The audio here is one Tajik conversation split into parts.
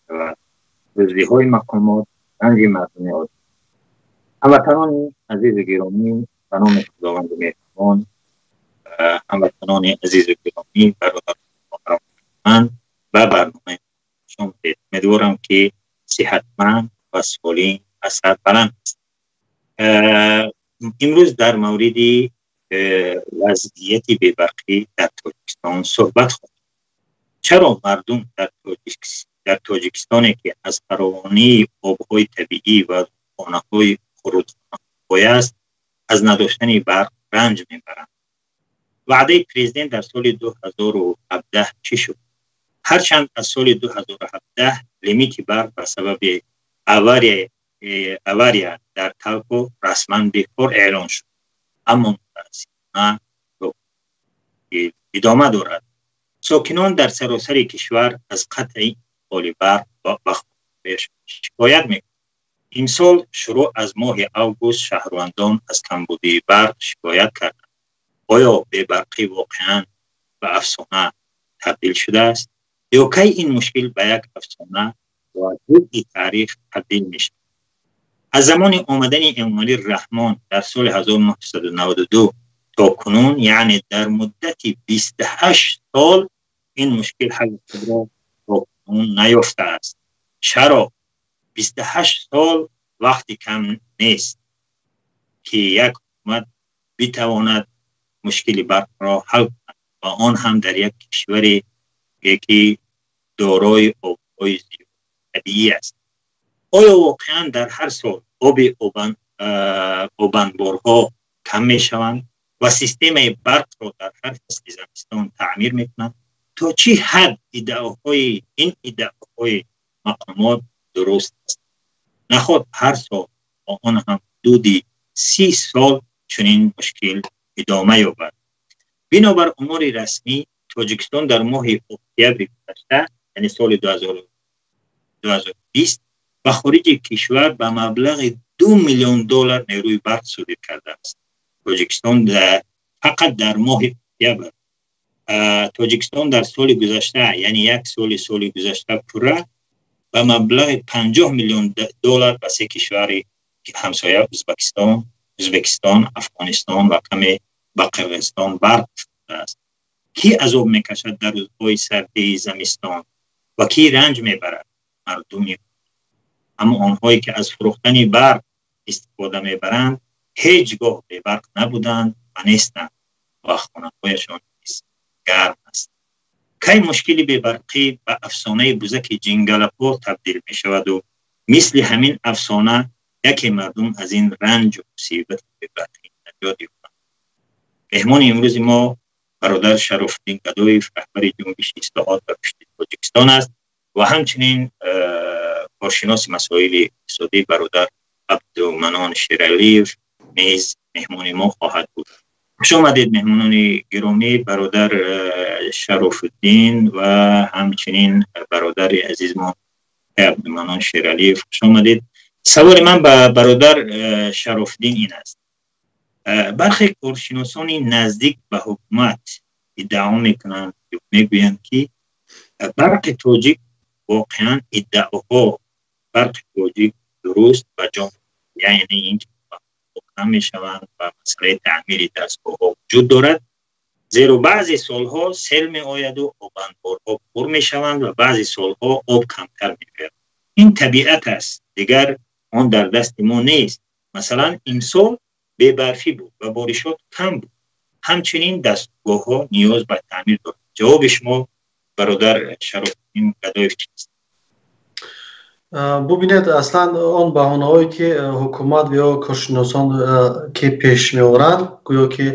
و دزدی‌های مقامات رنج مردم عادی. هموطنان عزیز گرامی، به نام خداوند مهربان، هموطنان عزیز گرامی، برادران من و برنامه شما، امیدوارم که صحتمند و سالم و سربلند است. امروز در مورد وضعیت بی‌برقی در تاجیکستان صحبت خواهیم. چرا مردم در تاجیکستانی که از فراوانی آبهای طبیعی و خانه‌های رودخانه‌های است از نداشتن برق رنج میبرند؟ وعده پرزیدنت در سال 2017 چی شد؟ هرچند از سال 2017 limit برق به سبب авария در تالکو رسما بیکار اعلان شد، اما متاسفانه ادامه دارد. ساکنان در سراسر کشور از قطع انتقال برق به شکایت میکنند. امسال شروع از ماه آگوست شهروندان از کمبودی برق شکایت کردند. آیا بی‌برقی واقعا به افسانه تبدیل شده است یا کی این مشکل به یک افسانه و جزئی تاریخ تبدیل میشود؟ از زمان آمدن امامعلی رحمان در سال 1992 تا کنون، یعنی در مدت 28 سال، این مشکل حل خود را تا کنون نیافته است. چرا؟ 28 سال وقتی کم نیست که یک حکومت بتواند مشکل برق را حل کند و آن هم در یک کشوری که دارای آبهای زیاد طبیعی است. آیا واقعا در هر سال آب آبانبارها کم می شوند و سیستم برق را در هر فصل زمستان تعمیر می کنند؟ تا چه حد این ادعاهای مقامات درست است؟ نخواد هر سال و آن هم حدود 30 سال چنین مشکل ادامه یابد. بنابر امور رسمی تاجیکستان در ماه اکتبر گذشته، یعنی سال 2020 ба хориҷи кишвар ба маблағи 2 миллион доллар нерӯи барқ содир кардааст. Тоҷикистон фақат дар моҳи октябр, Тоҷикистон дар соли гузашта, яъне як соли гузашта пурра ба маблағи 50 миллион доллар ба се кишвари ҳамсоя Ӯзбекистон, Афғонистон ва каме ба Қирғизистон барқ фурӯхтааст. Кӣ азоб мекашад дар рӯзҳои сардии замистон ва кӣ ранҷ мебарад? Мардуми. Аммо онҳое ки аз фурӯхтани барқ истифода мебаранд, ҳеҷ гоҳ бебарқ набуданд ва нестанд ва хонаҳояшон низ гарм аст. Кай мушкили бебарқӣ ба афсонаи бузаки ҷингалапо табдил мешаваду мисли ҳамин афсона яке мардум аз ин ранҷу мусибати бебарқӣ наҷот ёбанд? Меҳмони имрӯзи мо бародар Шарофуддин Гадоев, раҳбари ҷунбиши ислоҳот ва рушди Тоҷикистон аст ва ҳамчунин коршиноси масоили иқтисодӣ бародар Абдуманон Шералиев низ меҳмони мо хоҳад буд. Хуш омадед, меҳмонони гиромӣ, бародар Шарофуддин ва ҳамчунин бародари азизмон Абдуманон Шералиев. Хуш омадед. Саволи ман ба бародар Шарофуддин ин аст. Бархе коршиносони наздик ба ҳукумат иддао мекунанд, мегӯянд, ки барқи тоҷик воқеан иддаоҳо барқи тоҷик дуруст ба ҷон, яъне ин ки мешаванд ва масъалаи таъмири дастгоҳҳо вуҷуд дорад, зеро баъзе солҳо сел меояду обанборҳо пур мешаванд ва баъзе солҳо об камтар меояд. Ин табиат аст, дигар он дар дасти мо нест. Масалан, имсол бебарфӣ буд ва боришот кам буд. Ҳамчунин дастгоҳҳо ниёз ба таъмир доранд. Ҷавоби шумо, бародар Шарофуддин Гадоев, чист? Бубинед, аслан он баҳонаҳое ки ҳукумат ё коршиносон ки пеш меоранд, гӯё ки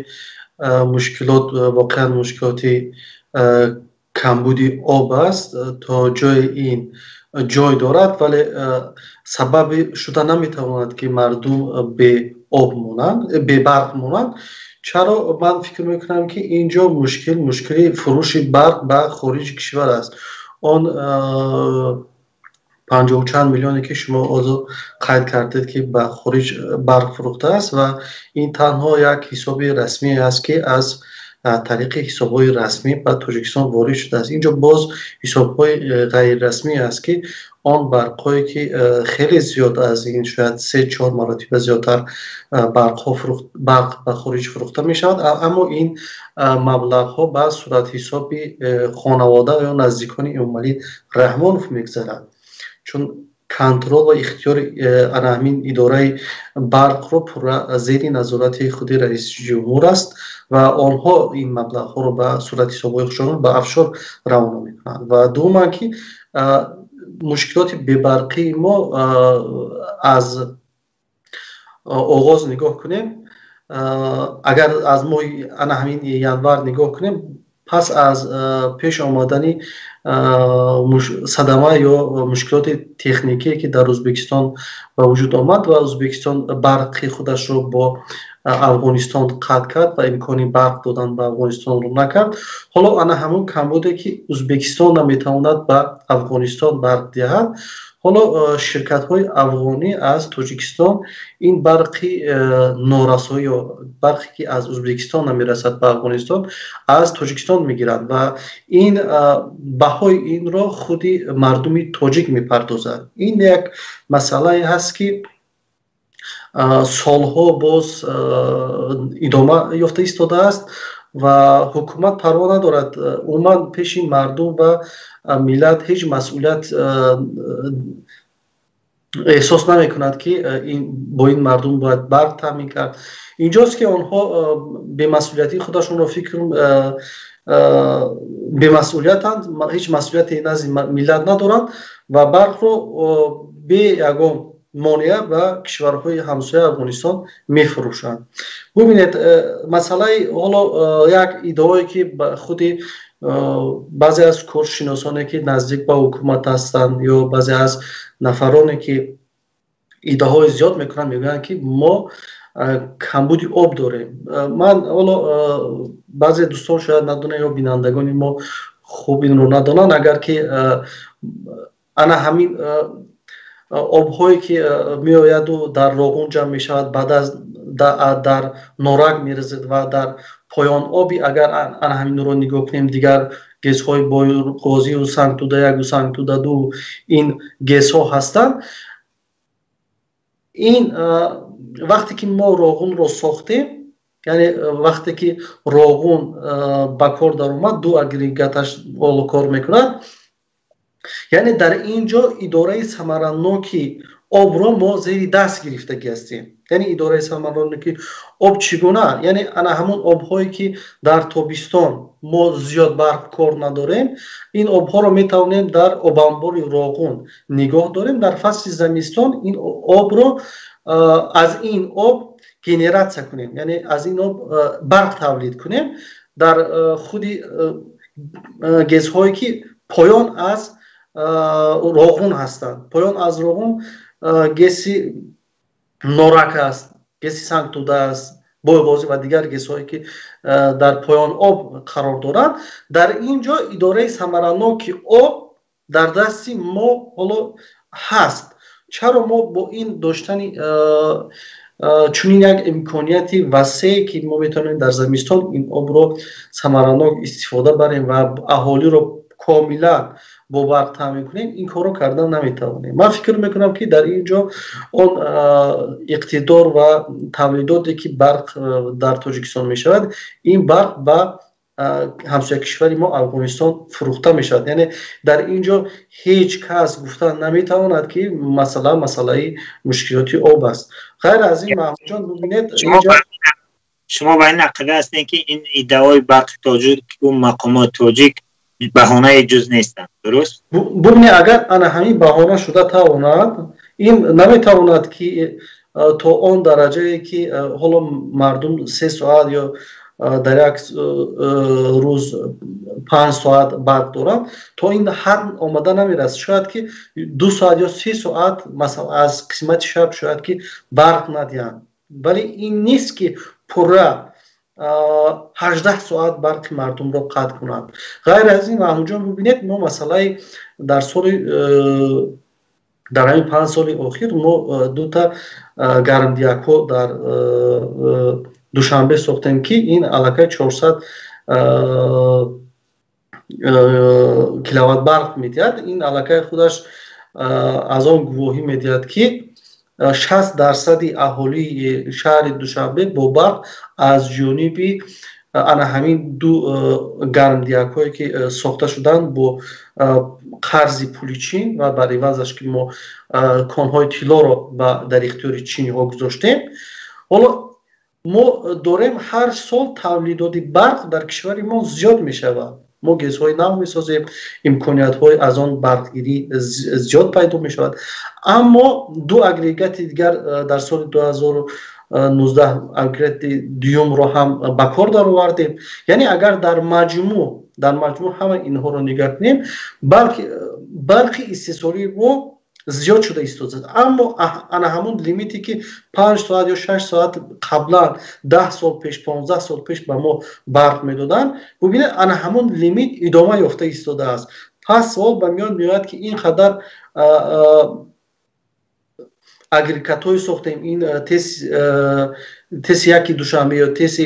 мушкилот воқеан мушкилоти камбуди об аст, то ҷои ин ҷой дорад, вале сабаби шуда наметавонад, ки мардум беоб монанд, бебарқ монанд. Чаро? Ман фикр мекунам, ки ин ҷо мушкил мушкили фурӯши барқ ба хориҷи кишвар аст. Он панҷоҳу чанд миллионе ки шумо озо қайд кардед, ки ба хориҷ барқ фурӯхтааст, ва ин танҳо як ҳисоби расмӣ аст, ки аз тариқи ҳисобҳои расмӣ ба Тоҷикистон ворид шудааст. Инҷо боз ҳисобҳои ғайрирасмӣ аст, ки он барқҳое ки хеле зиёд аз ин, шояд 3-4 маротиба зиёдтар барқ ба хориҷ фурӯхта мешавад, аммо ин маблағҳо ба суратҳисоби хонавода ё наздикони Эмомалӣ Раҳмонов мегузарад, чун контрол ва ихтиёри ана ҳамин идораи барқро пурра зери назорати худи раиси ҷумҳур аст ва онҳо ин маблағҳоро ба суратҳисобҳои худшон ба офшор равона мекунанд. Ва дуввуман, ки мушкилоти бебарқии мо аз оғоз нигоҳ кунем, агар аз моҳи ана ҳамин январ нигоҳ кунем, пас аз пеш омадани садама ё мушкилоти техникие, ки дар Ӯзбекистон ба вуҷуд омад ва Ӯзбекистон барқи худашро бо Афғонистон қатъ кард ва имкони барқ додан ба Афғонистонро накард. Ҳоло ана ҳамон камбуде, ки Ӯзбекистон наметавонад ба Афғонистон барқ диҳад, ҳоло ширкатҳои афғонӣ аз Тоҷикистон ин барқи норасоӣ ё барқе, ки аз Ӯзбекистон намерасад ба Афғонистон, аз Тоҷикистон мегиранд ва ин баҳои инро худи мардуми тоҷик мепардозад. Ин як масъалае ҳаст, ки солҳо боз идома ёфта истодааст ва ҳукумат парво надорад. Умуман пеши мардум ва миллат ҳеҷ масъулият эҳсос намекунад, ки бо ин мардум бояд барқ таъмин кард. Инҷост, ки онҳо бемасъулиятии худашонро фикр бемасъулиятанд, ҳеҷ масъулияте назди миллат надоранд ва барқро бе ягон монеа ба кишварҳои ҳамсояи Афғонистон мефурӯшанд. Бубинед, масъалаи ҳоло як иддаое, ки худи баъзе аз коршиносоне, ки наздик ба ҳукумат ҳастанд, ё баъзе аз нафароне, ки иддаоҳои зиёд мекунанд, мегӯянд, ки мо камбуди об дорем. Ман ҳоло баъзе дӯстон шояд надонанд ё бинандагони мо хуб инро надонанд, агар ки Ана ҳамин обҳое ки меояду дар Роғун ҷамъ мешавад, баъд аз дар Норак мерезад ва дар поён оби, агар ана ҳаминро нигоҳ кунем, дигар ГЭСҳои Бойғозию Сангтуда 1, Сангтуда 2, ин ГЭСҳо ҳастанд. Ин вақте ки мо Роғунро сохтем, яъне вақте ки Роғун ба кор даромад, ду агрегаташ ҳоло кор мекунад, яъне дар ин ҷо идораи самараноки обро мо зери даст гирифтагӣ ҳастем. Яъне идораи самараноки об чӣ гуна? Яъне ана ҳамон обҳое ки дар тобистон мо зиёд барқ кор надорем, ин обҳоро метавонем дар обанбори Роғун нигоҳ дорем. Дар фасли зимистон ин обро, аз ин об генератсия кунем, яъне аз ин об барқ тавлид кунем дар худи ГЭСҳое ки поён аз Роғун ҳастанд. Поён аз Роғун ГЭСи Норак аст, ГЭСи Сангтуда аст, Бойғозӣ ва дигар ГЭСҳое ки дар поён об қарор доранд. Дар ин ҷо идораи самараноки об дар дасти мо ҳоло ҳаст. Чаро мо бо ин доштани чунин як имконияти васее, ки мо метавонем дар зимистон ин обро самаранок истифода барем ва аҳолиро комилан бо барқ таъмин кунем, ин корро кардан наметавонем? Ман фикр мекунам, ки дар ин ҷо он иқтидор ва тавлидоте ки барқ дар Тоҷикистон мешавад, ин барқ ба ҳамсоя кишвари мо Афғонистон фурӯхта мешавад. Яъне дар ин ҷо ҳеҷ кас гуфта наметавонад, ки масъала масъалаи мушкилоти об аст. Ғайр аз ин, Маҳмудҷон, бубинед. Шумо ба ин ақида ҳастед, ки ин иддаои барқи тоҷику мақомоти тоҷик баҳонаи ҷуз нестанд, дуруст? Бубинед, агар ана ҳамин баҳона шуда тавонад, ин наметавонад, ки то он дараҷае ки ҳоло мардум 3 соат ё дар як рӯз 5 соат барқ доранд, то ин ҳад омада намерасад. Шояд ки 2 соат ё 3 соат, масалан, аз қисмати шаб шояд ки барқ надиҳанд, вале ин нест, ки пурра 18 соат барқи мардумро қатъ кунанд. Ғайр аз ин, Маҳмудҷон, бубинед, мо масъалаи дар соли дар ҳамин 5 соли охир мо дута гармдиҳакҳо дар Душанбе сохтем, ки ин аллакай 400 киловатт барқ медиҳад. Ин аллакай худаш аз он гувоҳӣ медиҳад, ки 60 дарсади аҳолии шаҳри Душанбе бо барқ аз ҷониби ана ҳамин ду гармдиҳакҳое ки сохта шуданд бо қарзи пули Чин ва бар ивазаш ки мо конҳои тиллоро дар ихтиёри чиниҳо гузоштем, ҳоло мо дорем. Ҳар сол тавлидоти барқ дар кишвари мо зиёд мешавад. Мо ГЭСҳои нав месозем, имкониятҳои аз он барқгирӣ зиёд пайдо мешавад. Аммо ду агрегати дигар дар соли 2019 агрегати дуюмро ҳам ба кор даровардем. Яъне агар дар маҷмӯъ ҳама инҳоро нигаҳ кунем, барқи истеҳсолии мо зиёд шуда истодааст. Аммо ана ҳамон лимите ки 5 соат ё 6 соат қаблан, 10 сол пеш, 15 сол пеш ба мо барқ медоданд, бубинед, ана ҳамон лимит идома ёфта истодааст. Пас суол ба миён меояд, ки ин қадар агрегатҳое сохтем, ин ТЭСи 1 Душанбе ё ТЭСи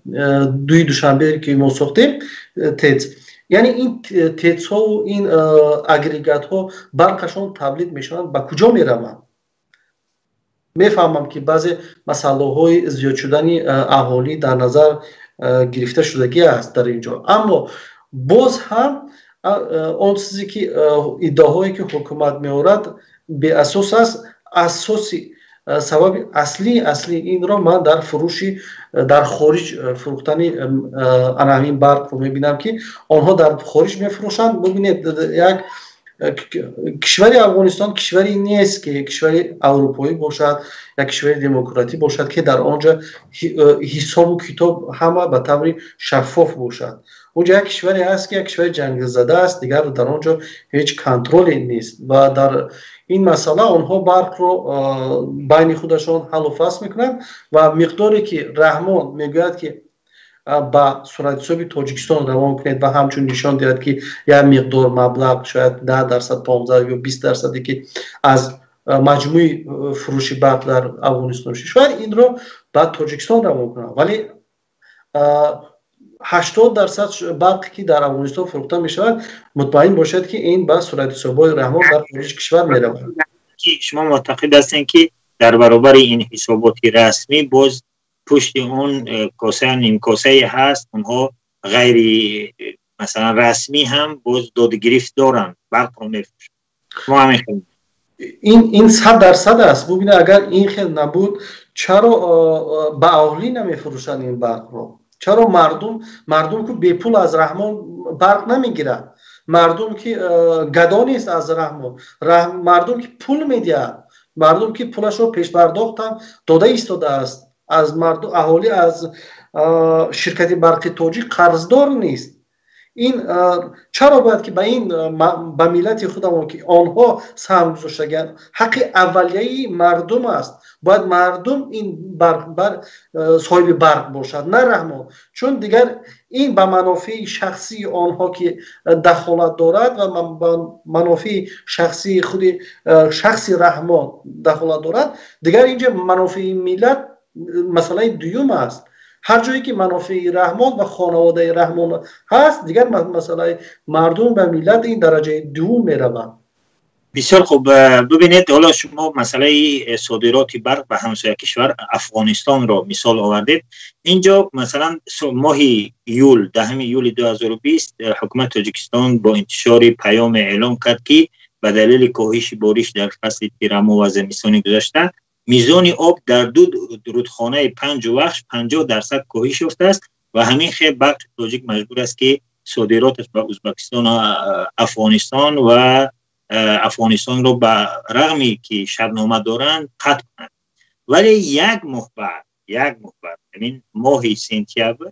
2 Душанбе ки мо сохтем, ТЭЦ, яъне ин ТЭЦҳову ин агрегатҳо барқашон тавлид мешаванд, ба куҷо мераванд? Мефаҳмам, ки баъзе масъалаҳои зиёд шудани аҳолӣ дар назар гирифта шудагӣ аст дар ин ҷо, аммо боз ҳам он чизе ки иддаоҳое ки ҳукумат меорад, беасос аст. Асоси сабаби аслии инро ман дар фурӯши дар хориҷ фурӯхтани ана ҳамин барқро мебинам, ки онҳо дар хориҷ мефурӯшанд. Бубинед, як кишвари Афғонистон кишваре нест, ки кишвари аврупоӣ бошад, як кишвари демократӣ бошад, ки дар он ҷо ҳисобу китоб ҳама ба таври шаффоф бошад. Онҷо як кишваре ҳаст, ки як кишвари ҷангилзада аст, дигар дар он ҷо ҳеҷ контроле нест ва дар ин масъала онҳо барқро байни худашон ҳаллу фасл мекунанд ва миқдоре ки Раҳмон мегӯяд, ки ба суратҳисоби Тоҷикистон равон кунед ва ҳамчун нишон диҳад, ки як миқдор маблағ, шояд 10%, 15 ё 20%, ки аз маҷмӯи фурӯши барқ дар Афғонистон шуд, шояд инро ба Тоҷикистон равон кунанд, вале 80% барқе ки дар Афғонистон фурӯхта мешавад, мутмаин бошад, ки ин ба суратҳисобҳои Раҳмон дар хориҷи кишвар меравад. Шумо муътақид ҳастед, ки дар баробари ин ҳисоботи расмӣ боз пушти он коса нимкосае ҳаст, онҳо ғайри масалан расмӣ ҳам боз додгирифт доранд, барқро мефурӯшанд? Шумо ҳамин хел Ин 100% аст. Бубинед, агар ин хел набуд, чаро ба аҳолӣ намефурӯшанд ин барқро? Чаро мардум ки бепул аз Раҳмон барқ намегирад, мардум ки гадо нест аз Раҳмон, мардум ки пул медиҳад, мардум ки пулашро пешпардохтам дода истодааст, аз мардум, аҳолӣ аз ширкати барқи тоҷик қарздор нест. Ин чаро бояд ки ба ин ба миллати худамон, ки онҳо саҳм гузоштагианд, ҳаққи аввалияи мардум аст, бояд мардум ин барқ бар соҳиби барқ бошад, на Раҳмон, чун дигар ин ба манофеи шахсии онҳо ки дахолат дорад ва ба манофеи шахсии худи шахси Раҳмон дахолат дорад. Дигар инҷа манофеи миллат масъалаи дуюм аст. Ҳар ҷое ки манофеи Раҳмон ва хонаводаи Раҳмон ҳаст, дигар масъалаи мардум ва миллат ин дараҷаи дуввум меравад. Бисёр хуб. Бубинед, ҳоло шумо масъалаи содироти барқ ба ҳамсоя кишвар Афғонистонро мисол овардед. Инҷо масалан моҳи июл, 10 июли 2020, ҳукумати Тоҷикистон бо интишори паёме эълом кард, ки ба далели коҳиши бориш дар фасли тирамоҳ ва зимистони гузашта мизони об дар ду рудхонаи Панҷу Вахш 50% коҳиш ёфтааст ва ҳамин хел Барқи Тоҷик маҷбур аст, ки содироташ ба Ӯзбекистон, Афғонистон ва Афғонистонро ба рағми ки шартнома доранд қатъ кунад. Вале як моҳ баъд, ҳамин моҳи сентябр,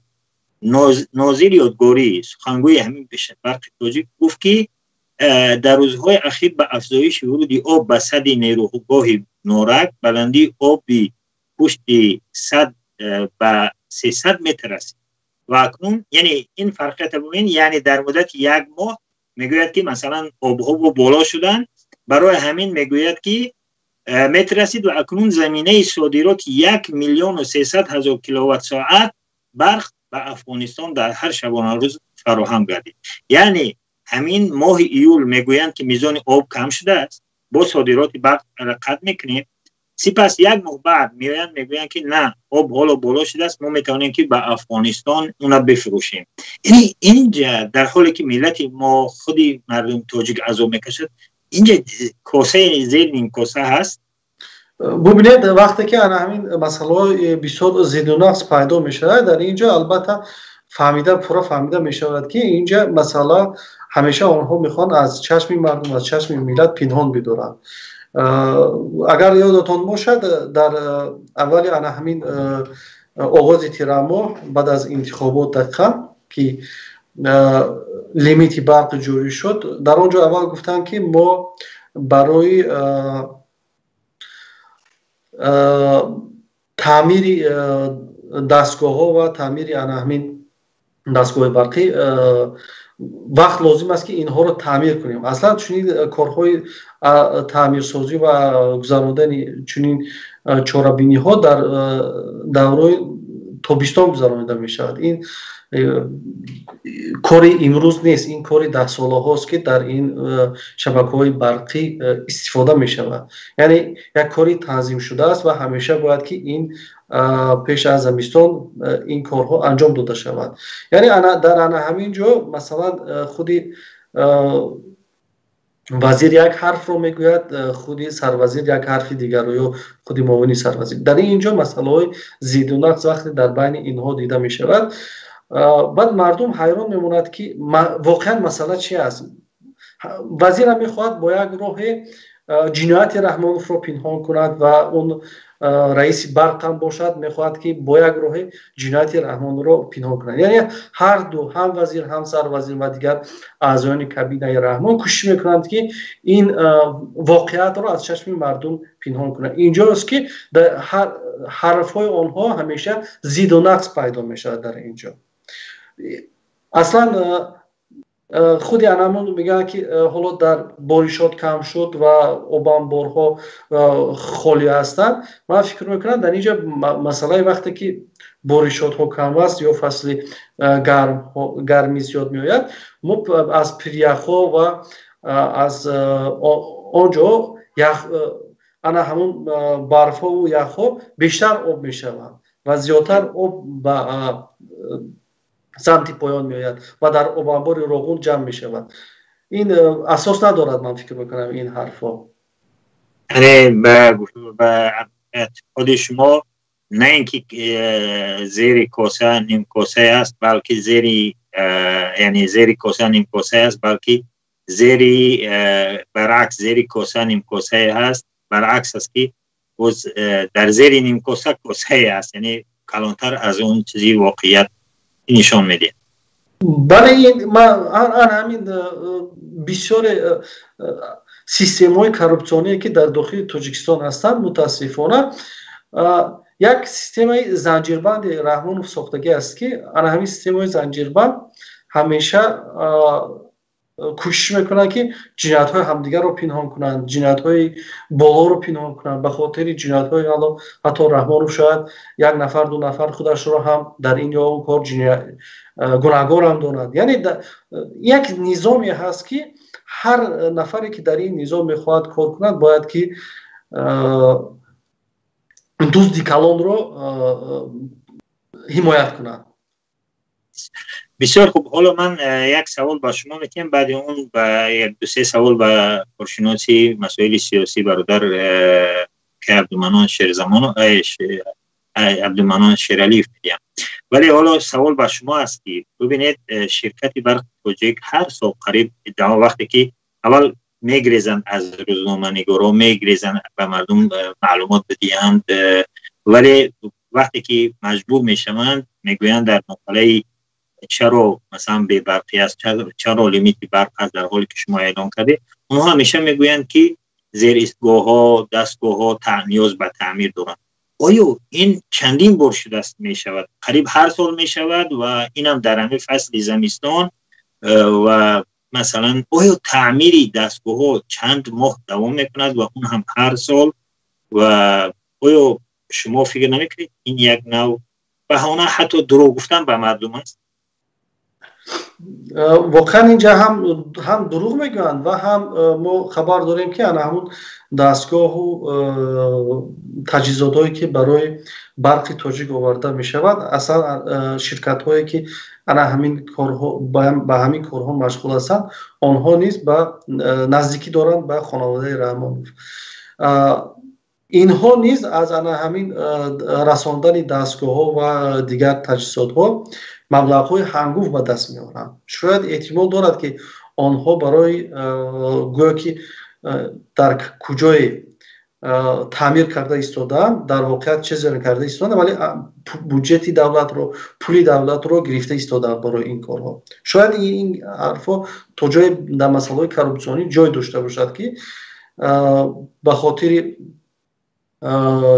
Нозир Ёдгорӣ, сухангӯи ҳамин Барқи Тоҷик, гуфт, ки дар рӯзҳои ахир ба афзоиши вуруди об ба садди нерӯгоҳи Норак баландии оби пушти сад ба 300 метр расид ва акнун, яъне ин фарқията бубин, яъне дар муддати як моҳ мегӯяд, ки масалан обҳо боло шуданд, барои ҳамин мегӯяд, ки метр расид ва акнун заминаи содироти 1 300 000 киловатт соат барқ ба Афғонистон дар ҳар шабонарӯз фароҳам гардид. Яъне ҳамин моҳи июл мегӯянд, ки мизони об кам шудааст, бо содироти барқ қатъ мекунем. Сипас як моҳ баъд меоянд, мегӯянд, ки на, об ҳоло боло шудааст, мо метавонем, ки ба Афғонистон уна бифурӯшем. Яъне инҷа дар ҳоле ки миллати мо, худи мардуми тоҷик азоб мекашад, инҷа косаи зер нимкоса ҳаст. Бубинед, вақте ки ана ҳамин масъалаҳои бисёр зидду нақс пайдо мешавад, дар ин ҷо албатта фаҳмида, пурра фаҳмида мешавад, ки инҷа масъала ҳамеша онҳо мехоҳанд аз чашми мардум, аз чашми миллат пинҳон бидоранд. Агар ёдатон бошад, дар аввали ана ҳамин оғози тирамоҳ, баъд аз интихобот дақиқан ки лимити барқ ҷорӣ шуд, дар он ҷо аввал гуфтанд, ки мо барои таъмири дастгоҳҳо ва таъмири ана ҳамин дастгоҳи барқӣ вақт лозим аст, ки инҳоро таъмир кунем. Аслан чунин корҳои таъмирсозӣ ва гузарондани чунин чорабиниҳо дар давраи тобистон гузаронида мешавад. Ин кори имрӯз нест, ин кори даҳсолаҳост, ки дар ин шабакаҳои барқӣ истифода мешавад. Яъне як кори танзимшудааст ва ҳамеша бояд ки ин пеш аз замистон ин корҳо анҷом дода шавад. Яъне дар ана ҳамин ҷо масалан худи вазир як ҳарфро мегӯяд, худи сарвазир як ҳарфи дигарро ё худи муовини сарвазир. Дар ин ҷо масъалаҳои зидду нақс вақте дар байни инҳо дида мешавад, баъд мардум ҳайрон мемонад, ки воқеан масъала чи аст. Вазирам мехоҳад бо як роҳе ҷинояти Раҳмоновро пинҳон кунад ва он раиси барқ ҳам бошад, мехоҳад, ки бо як роҳе ҷинояти Раҳмонро пинҳон кунад. Яъне ҳарду, ҳам вазир, ҳам сарвазир ва дигар аъзоёни кабинаи Раҳмон кӯшиш мекунанд, ки ин воқеатро аз чашми мардум пинҳон кунанд. Инҷост, ки ҳарфҳои онҳо ҳамеша зидду нақс пайдо мешавад дар ин ҷо. Аслан худи анамон мегӯянд, ки ҳоло дар боришот кам шуд ва обанборҳо холӣ ҳастанд. Ман фикр мекунам, дар инҷа масъалаи вақте ки боришотҳо кам аст ё фасли гармӣ зиёд меояд, мо аз пиряхҳо ва аз он ҷо ана ҳамун барфҳову яхҳо бештар об мешаванд ва зиёдтар об ба самти поён меояд ва дар обанбори Роғун ҷамъ мешавад. Ин асос надорад, ман фикр мекунам, ин ҳарфҳо. Яъне ба эътиқоди шумо, на ин ки зери коса нимкоса аст, балки зери, яъне зери коса нимкоса аст, балки зери, баръакс, зери коса нимкосае ҳаст, баръакс аст, ки боз дар зери нимкоса косае аст, яъне калонтар аз он чизи воқеият нишон медиҳад. Бале, ан ҳамин бисёре системаҳои коррупсионие, ки дар дохили Тоҷикистон ҳастанд, мутаассифона, як системаи занҷирбанди Раҳмонов сохтагӣ аст, ки ана ҳамин системаи занҷирбанд ҳамеша кӯшиш мекунанд, ки ҷиноятҳои ҳамдигарро пинҳон кунанд, ҷиноятҳои болоро пинҳон кунанд. Ба хотири ҷиноятҳои ало ҳатто Раҳмонов шояд як нафар, ду нафар худашро ҳам дар ин ё он кор гунаҳгорам донад. Яъне як низоме ҳаст, ки ҳар нафаре, ки дар ин низом мехоҳад кор кунад, бояд ки дузди калонро ҳимоят кунад. Бисёр хуб. Ҳоло ман як савол ба шумо метиҳам, баъди он ба як ду-се савол ба коршиноси масоили сиёсӣ бародар Абдуманон Шерзамон, Абдуманон Шералиев медиҳам. Вале ҳоло савол ба шумо аст, ки бибинед, ширкати Барқи Тоҷик ҳар сол қариб иддао, вақте ки аввал мегрезанд аз рӯзноманигорҳо, мегрезанд ба мардум маълумот бидиҳанд, вале вақте ки маҷбур мешаванд, мегӯянд дар мақолаи чаро масалан бебарқӣ аст, чаро лимити барқ аст, дар ҳоле ки шумо эълон кардед, онҳо ҳамеша мегӯянд, ки зеристгоҳҳо, дастгоҳҳо ниёз ба таъмир доранд. Оё ин чандин бор шудааст мешавад, қариб ҳар сол мешавад ва инам дар ҳамин фасли зимистон, ва масалан оё таъмири дастгоҳҳо чанд моҳ давом мекунад ва он ҳам ҳар сол? Ва оё шумо фикр намекунед, ин як нав баҳона, ҳатто дурӯғ гуфтан ба мардум аст? Воқеан инҷа ҳам дурӯғ мегӯянд ва ҳам мо хабар дорем, ки ана ҳамун дастгоҳу таҷҳизотҳое, ки барои Барқи Тоҷик оварда мешавад, аслан ширкатҳое, ки ана ҳамин корҳо ба ҳамин корҳо машғул ҳастанд, онҳо низ ба наздикӣ доранд ба хонаводаи Раҳмонов. Инҳо низ аз ана ҳамин расондани дастгоҳҳо ва дигар таҷҳизотҳо маблағҳои ҳангуфт ба даст меоранд. Шояд эҳтимол дорад, ки онҳо барои гӯё ки дар куҷое таъмир карда истодаанд, дар воқеият чизе карда истодаанд, вале буҷети давлатро, пули давлатро гирифта истодаанд барои ин корҳо. Шояд ин ҳарфҳо то ҷое дар масъалаҳои коррупсионӣ ҷой дошта бошад, ки ба хотири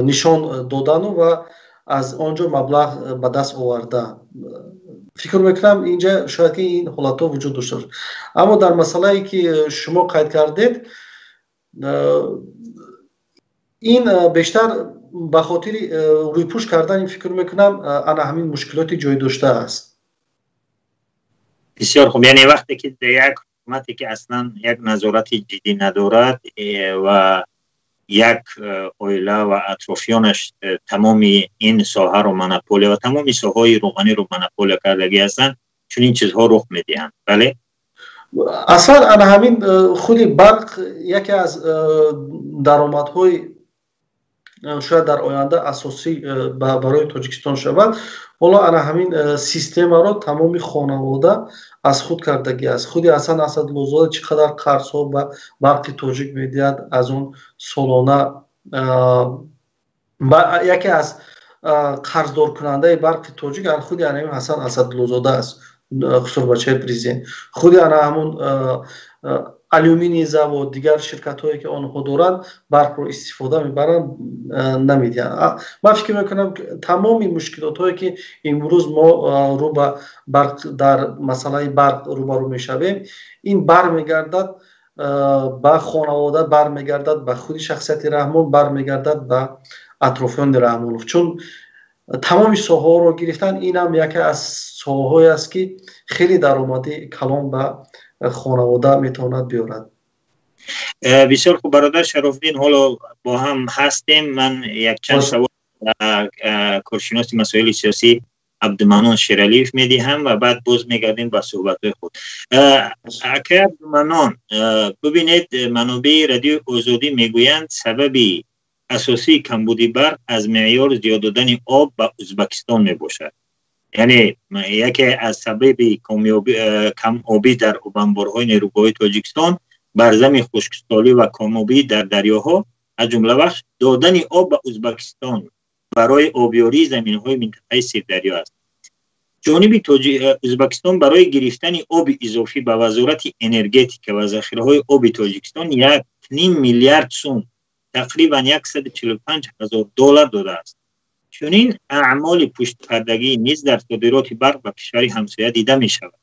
нишон додану ва аз он ҷо маблағ ба даст овардан. Фикр мекунам, инҷа шояд ки ин ҳолатҳо вуҷуд дошта бошад. Аммо дар масъалае, ки шумо қайд кардед, ин бештар ба хотири рӯйпӯш кардан, фикр мекунам, ана ҳамин мушкилоти ҷой дошта аст. Бисёр хуб. Яъне вақте ки як ҳукумате, ки аслан як назорати ҷиддӣ надорад ва як оила ва атрофиёнаш тамоми ин соҳаро монополия ва тамоми соҳаҳои рӯғаниро монополия кардагӣ ҳастанд, чунин чизҳо рух медиҳанд, бале? Аслан ана ҳамин худи барқ яке аз даромадҳои шояд дар оянда асосӣ барои Тоҷикистон шавад. Ҳоло ана ҳамин системаро тамоми хонавода аз худ кардагӣ аст. Худи Ҳасан Асадуллозода чӣ қадар қарзҳо ба Барқи Тоҷик медиҳад, аз он солона яке аз қарздоркунандаи Барқи Тоҷик худи ана Ҳасан Асадуллозода аст, хусурбачаи президент. Худи ана ҳамун Алюминий завод, дигар ширкатҳое, ки онҳо доранд, барқро истифода мебаранд, намедиҳанд. Ман фикр мекунам, тамоми мушкилотҳое, ки имрӯз мо рӯ ба барқ, дар масъалаи барқ рӯбарӯ мешавем, ин бармегардад ба хонавода, бармегардад ба худи шахсияти Раҳмон, бармегардад ба атрофиёни Раҳмонов, чун тамоми соҳаҳоро гирифтан. Инам яке аз соҳаҳое аст, ки хеле даромади калон ба хонавода метавонад биёрад. Бисёр хуб, бародар Шарофиддин, ҳоло бо ҳам ҳастем. Ман якчанд савол коршиноси масоили сиёсӣ Абдуманон Шералиев медиҳам ва баъд боз мегардем ба суҳбатҳои худ. Акай Абдуманон, бибинед, манобеи Радиои Озодӣ мегӯянд, сабаби асосии камбуди барқ аз меъёр зиёд додани об ба Ӯзбекистон мебошад. Яъне яке аз сабаби камобӣ дар обанборҳои нерӯгоҳҳои Тоҷикистон бар зами хушксолӣ ва камобӣ дар дарёҳо, аз ҷумла вақт додани об ба Ӯзбекистон барои обёрии заминҳои минтақаи Сирдарё аст. Ҷониби Ӯзбекистон барои гирифтани оби изофӣ ба Вазорати энергетика ва захираҳои оби Тоҷикистон 1,5 миллиард сум, тақрибан 145 000 доллар додааст. Чунин аъмоли пуштпардагӣ низ дар содироти барқ ба кишвари ҳамсоя дида мешавад.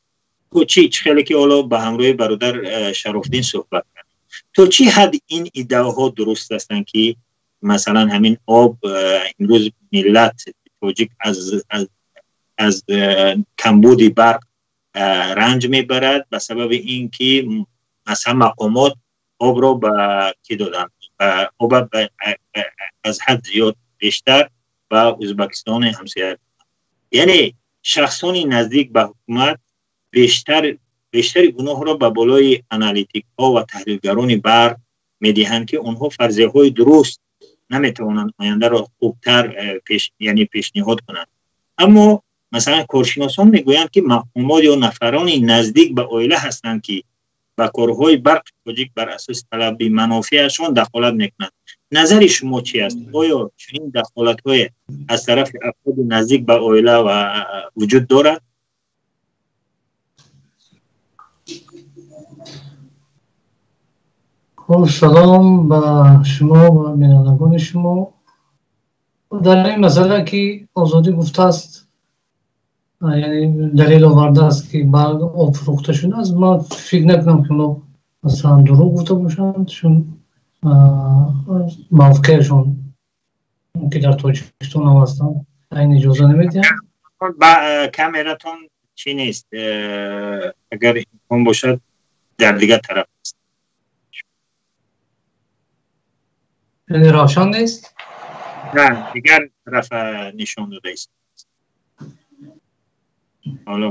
Чӣ хеле ки ҳоло ба ҳамроҳи бародар Шарофдин суҳбат кард, то чӣ ҳад ин иддаоҳо дуруст ҳастанд, ки масалан ҳамин об, имрӯз миллат тоҷик аз камбуди барқ ранҷ мебарад ба сабаби ин ки масалан мақомот обро ба кӣ доданд, об аз ҳад зиёд бештар ба Ӯзбекистони ҳамсоя? Яъне шахсони наздик ба ҳукумат бештари гуноҳро ба болои аналитикҳо ва таҳлилгарони барқ медиҳанд, ки онҳо фарзияҳои дуруст наметавонанд ояндаро хубтар яъне пешниҳод кунанд. Аммо масалан коршиносон мегӯянд, ки мақомот ё нафарони наздик ба оила ҳастанд, ки ба корҳои барқи тоҷик бар асоси талаби манофеашон дахолат мекунанд. Назари шумо чи аст? Оё чунин дахолатҳое аз тарафи афроди наздик ба оила ва вуҷуд дорад? Хуб, салом ба шумо ва бинандагони шумо. Дар ин масъала, ки Озодӣ гуфтааст, яъне далел овардааст, ки об фурӯхта шудааст, ман фикр накунам, ки онҳо масалан дурӯғ гуфта бошанд, чун мавқеашон, ки дар Тоҷикистон ҳам ҳастанд, ин иҷоза намедиҳанд. Камератон чӣ нест, агар имкон бошад, дар дигар тараф аст. Яъне равшан нест? На, дигар тарафа нишон додааст ҳоло.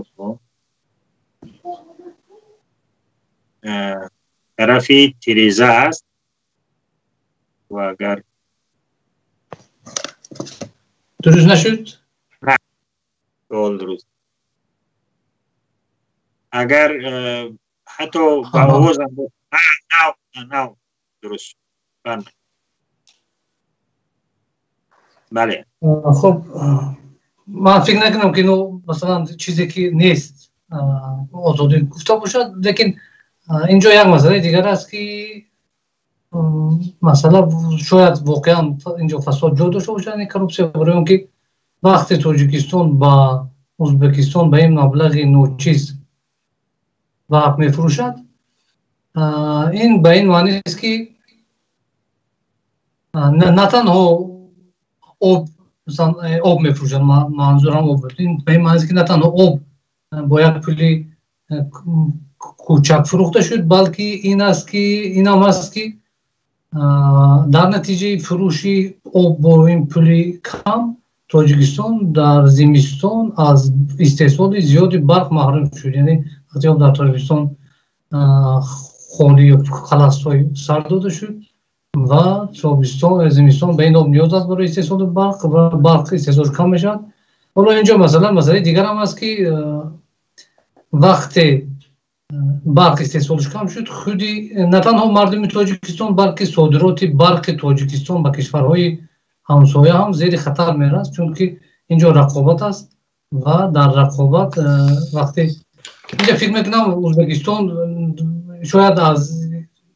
Тарафи тиреза аст ва агар Дуруст нашуд? Суол дуруст. Агар ҳатто ба овозам нав дуруст. Бале. Хуб, ман фикр накунам, ки масалан чизе ки нест, Озодӣ гуфта бошад. Лекин инҷо як масъалаи дигар аст, ки масъала шояд воқеан инҷо фасод ҷой дошта бошад, яъне коррупсия, барои он ки вақте Тоҷикистон ба Ӯзбекистон ба ин маблағи ночиз барқ мефурӯшад, ин ба ин маънист, ки на танҳо об мефурӯшад, манзурам об, ба ин маънист, ки на танҳо об бо як пули кӯчак фурӯхта шуд, балки ин аст, ки инам аст, ки дар натиҷаи фурӯши об бо ин пули кам Тоҷикистон дар зимистон аз истеҳсоли зиёди барқ маҳрум шуд. Яъне вақте об дар Тоҷикистон холи халасҳои сар дода шуд ва тобистон, зимистон ба ин об ниёз аст барои истеҳсоли барқ ва барқ истеҳсолш кам мешавад. Ҳоло инҷо масалан масъалаи дигарам аст, ки вақте барқ истеҳсолш кам шуд, худи на танҳо мардуми Тоҷикистон, балки содироти барқи Тоҷикистон ба кишварҳои ҳамсоя ҳам зери хатар мераст, чунки инҷо рақобат аст ва дар рақобат вақте инҷа фикр мекунам, Ӯзбекистон шояд аз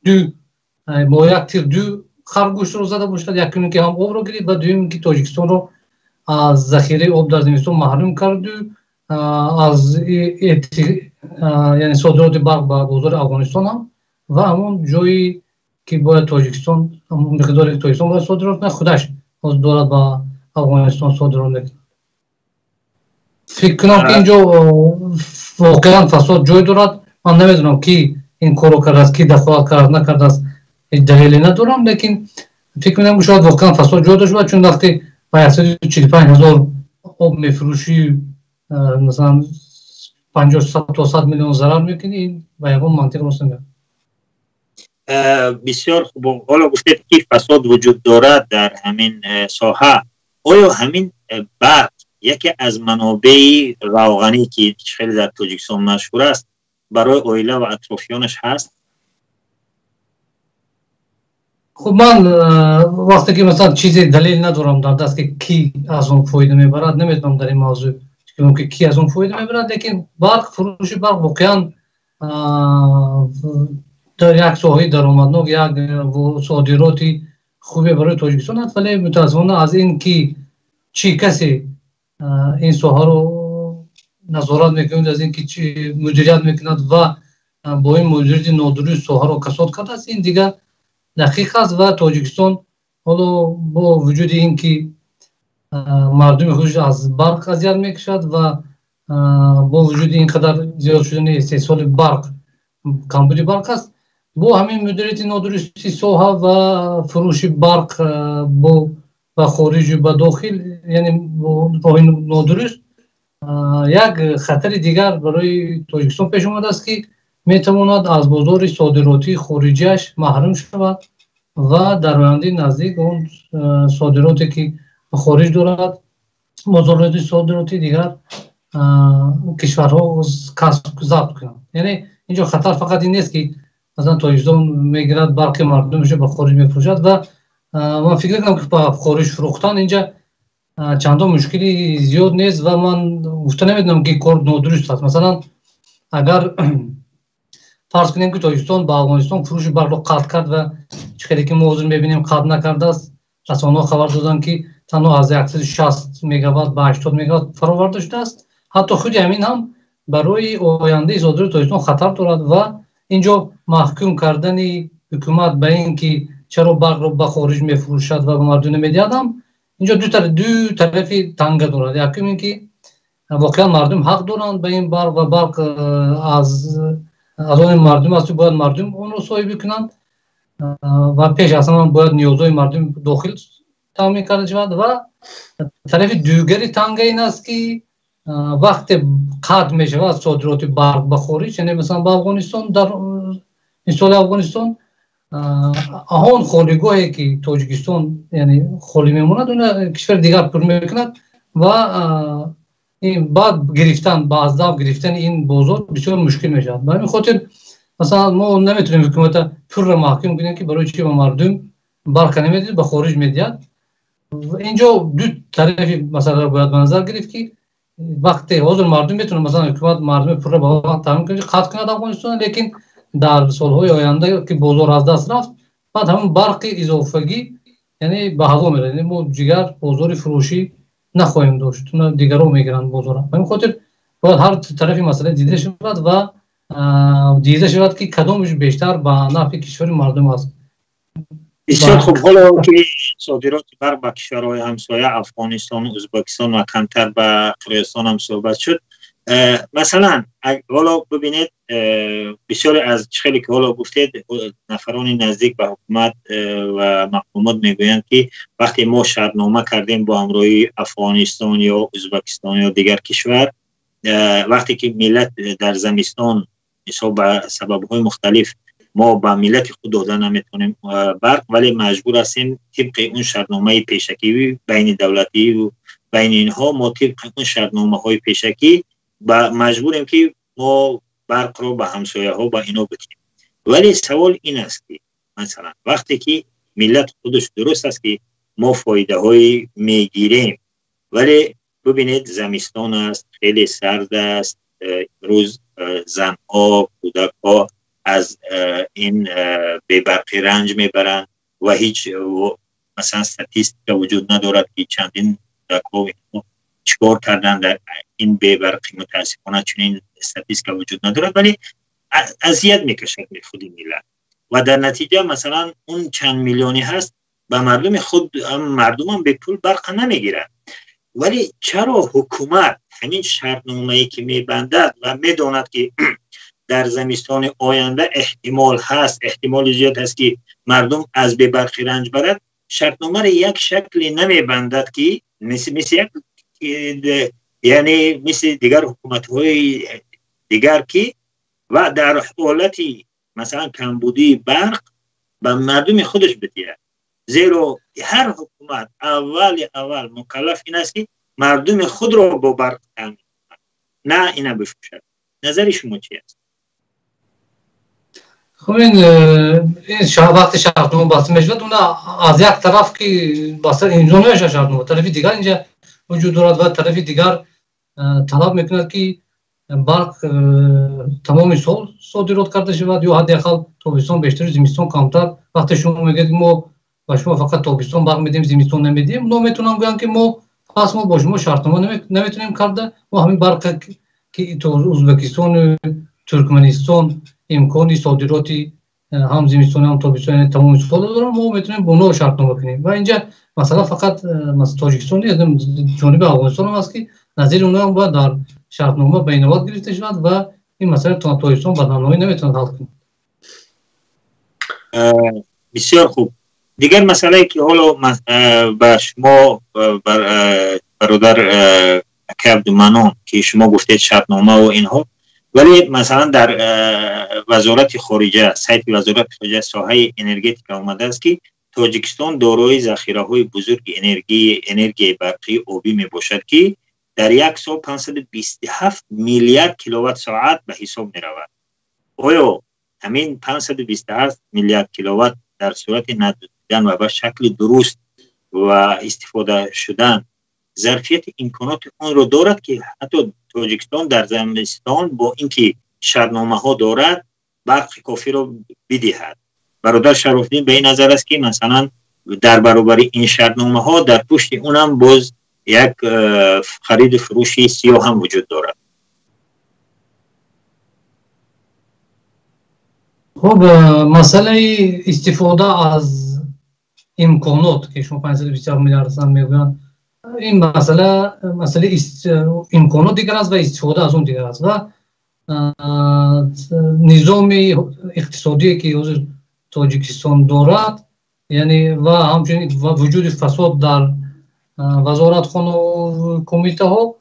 Ду бо як тир ду харгӯшро зада бошад. Якум ки ҳам обро гирифт ва дуюм ки Тоҷикистонро аз захираи об дар зимистон маҳрум карду аз яъне содироти барқ ба бозори Афғонистон ҳам ва ҳамон ҷое ки бояд Тоҷикистон, ҳамон миқдоре ки Тоҷикистон бояд содирот кунад, худаш ҳозир дорад ба Афғонистон содирот мекунад. Фикр кунам, ки инҷо воқеан фасод ҷой дорад. Ман намедонам, ки ин корро кардааст, ки дахолат кардааст, накардааст, ҳеҷ далеле надорам, лекин фикр мекунам, ки шояд воқеан фасод ҷой дошта бошад, чун вақте ба 145 000 об мефурӯшӣ, масалан, 50 то 100 миллион зарар мекунӣ, ин ба ягон мантиқ рост намеояд. Бисёр хуб. Ҳоло гуфтед, ки фасод вуҷуд дорад дар ҳамин соҳа. Оё ҳамин барқ яке аз манобеи равғанӣ, ки хеле дар Тоҷикистон машҳур аст, барои оила ва атрофиёнаш ҳаст? Хуб, ман вақте ки, масалан, чизе далел надорам дар даст, ки кӣ аз он фоида мебарад, наметавонам дар ин мавзӯъ ки кӣ аз он фоида мебарад. Лекин барқ, фурӯши барқ воқеан дар як соҳаи даромаднок, як содироти хубе барои Тоҷикистон аст. Вале мутаассифона, аз ин ки чӣ касе ин соҳаро назорат мекунад, аз ин ки чӣ мудирият мекунад ва бо ин мудирияти нодуруст соҳаро касод кардааст, ин дигар дақиқ аст. Ва Тоҷикистон ҳоло бо вуҷуди ин ки мардуми худаш аз барқ азият мекашад ва бо вуҷуди ин қадар зиёд шудани истеҳсоли барқ камбуди барқ аст, бо ҳамин мудирияти нодурусти соҳа ва фурӯши барқ бо ба хориҷу ба дохил, яъне бо роҳи нодуруст, як хатари дигар барои Тоҷикистон пеш омадааст, ки метавонад аз бозори содиротии хориҷиаш маҳрум шавад ва дар ояндаи наздик он содироте ки ба хориҷ дорад, бозороти содиротии дигар кишварҳо касб забт кунанд. Яъне инҷо хатар фақат ин нест, ки масалан Тоҷикистон мегирад барқи мардумашро ба хориҷ мефурӯшад. Ва ман фикр мекунам, ки ба хориҷ фурӯхтан инҷа чандон мушкили зиёд нест ва ман гуфта наметавонам, ки кор нодуруст аст. Масалан, агар фарз кунем, ки Тоҷикистон ба Афғонистон фурӯши барқро қатъ кард ва чӣ хеле ки мо ҳозир мебинем, қатъ накардааст, расонаҳо хабар доданд, ки танҳо аз 160 мегаватт ба 80 мегаватт фароварда шудааст, ҳатто худи ҳамин ҳам барои ояндаи содироти Тоҷикистон хатар дорад. Ва инҷо маҳкум кардани ҳукумат ба ин ки чаро барқро ба хориҷ мефурӯшад ва ба мардум намедиҳад ҳам инҷо ду тарафи танга дорад. Якум ин ки воқеан мардум ҳақ доранд ба ин барқ ва барқ аз они мардум аст, бояд мардум онро соҳибӣ кунанд ва пеш аз ҳама бояд ниёзҳои мардум дохил таъмин карда шавад. Ва тарафи дугари танга ин аст, ки вақте қатъ мешавад содироти барқ ба хориҷ, яъне масалан ба Афғонистон, дар мисоли Афғонистон, он холигоҳе ки Тоҷикистон, яъне холӣ мемонад, она кишвари дигар пур мекунад ва баъд гирифтан, ба аз дав гирифтани ин бозор бисёр мушкил мешавад. Ба ҳамин хотир, масалан, мо наметавонем ҳукумата пурра маҳкум кунем, ки барои чи ба мардум барқа намедиҳад, ба хориҷ медиҳад. Инҷо ду тарафи масъаларо бояд ба назар гирифт, ки вақте ҳозир мардум метавонад, масалан, ҳукумат мардуми пурра ба вақт таъмин кунад, қатъ кунад Афғонистон, лекин дар солҳои оянда ки бозор аз даст рафт, баъд ҳамон барқи изофагӣ, яъне, ба ҳаво меравад, яъне мо дигар бозори фурӯшӣ нахоҳем дошт, дигарон мегиранд бозора. Ба ҳамин хотир бояд ҳар тарафи масъала дида шавад ва дида шавад, ки кадомаш бештар ба нафъи кишвари мардум аст. Бисёр хуб. Ҳоло ки содироти барқ ба кишварҳои ҳамсоя, Афғонистон, Ӯзбекистон ва камтар ба Қирғизистон ҳам суҳбат шуд, масалан, ҳоло бибинед, бисёре аз хеле ки ҳоло гуфтед, нафарони наздик ба ҳукумат ва мақомот мегӯянд, ки вақте мо шартнома кардем бо ҳамроҳии Афғонистон ё Ӯзбекистон ё дигар кишвар, вақте ки миллат дар замистон, мисол, ба сабабҳои мухталиф мо ба миллати худ дода наметавонем барқ, вале маҷбур ҳастем тибқи он шартномаи пешакӣ байни давлативу байни инҳо, мо тибқи он шартномаҳои пешакӣ ба маҷбурем, ки мо барқро ба ҳамсояҳо, ба ино бидиҳем. Вале савол ин аст, ки масалан, вақте ки миллат худаш, дуруст аст, ки мо фоидаҳое мегирем, вале бибинед, замистон аст, хеле сард аст, имрӯз занҳо, кӯдакҳо از این بی‌برقی رنج میبرند و هیچ مثلا استاتیستیک وجود ندارد که چندین کودک‌ها چیکار کردن در این بی‌برقی. متاسفانه چنین استاتیستیک وجود ندارد، ولی اذیت میکشد خود ملت و در نتیجه مثلا اون چند میلیونی هست به مردم خود، مردم هم به پول برق نمیگیرند. ولی چرا حکومت همین شرطنامه‌ای که میبندد و میداند که در زمستان آینده احتمال هست، احتمال زیاد هست که مردم از بی‌برقی رنج برد، شرطنامه را یک شکلی نمیبندد که مثل یک، یعنی مثل دیگر حکومت‌های دیگر که و در حالت مثلا کمبودی برق به مردم خودش بدهد. زیرا هر حکومت اول مکلف این است که مردم خود را با برق تامین کند، نه اینا بفروشد. نظر شما چی است؟ خب این وقتی شرطنامه بسته میشود، اون از یک طرف که بسته امضا نمیشه شرطنامه، طرف دیگر اینجا وجود دارد و طرف دیگر طلب میکند که برق تمام سال صادرات کرده شود یا حداقل تابستان بیشتر زمستان کمتر. وقتی شما میگید ما با شما فقط تابستان برق میدیم زمستان نمیدیم، اونا میتونن بگن که ما پس ما با شما شرطنامه نمیتونیم کرده، ما همین برق که تو ازبکستان، ترکمنستان امکانی صادراتی هم زمستان هم تابستان تمام سال دارن، ما میتونیم با اونا شرطنامه کنیم. و اینجا مثلا فقط مثلا تاجیکستان نیست، جانب افغانستان هم است که نظیر اونا هم باید در شرطنامه به اینوات گرفته شود و این مسئله تاجیکستان به تنهایی نمیتونه حل کنه. بسیار خوب. دیگر مسئله که حالا به شما برادر عبدالمنان که شما گفتید شرطنامه و اینها، ولی مثلا در وزارت خارجه، سایت وزارت خارجه ساحه انرژتیک آمده است که تاجیکستان دارای ذخیره‌های بزرگ انرژی برقی آبی می باشد که در یک سال 527 میلیارد کیلووات ساعت به حساب می رود. آیا همین 527 میلیارد کیلووات در صورت ندادن و به شکل درست و استفاده شدن ظرفیت امکانات آن را دارد که حتی تاجیکستان در زمستان با اینکه شرطنامه ها دارد برق کافی را بدهد؟ برادر شراف‌الدین به این نظر است که مثلا در برابر این شرطنامه ها در پشت اونم باز یک خرید فروش سیاه هم وجود دارد. خب مسئله استفاده از امکانات که شما 527 میلیارد هم میگویند، این مسئله امکانات دیگر است و استفاده از اون دیگر است و نظام اقتصادی که حاضر تاجیکستان دارد، یعنی و همچنین وجود فساد در وزارتخانه و کمیته ها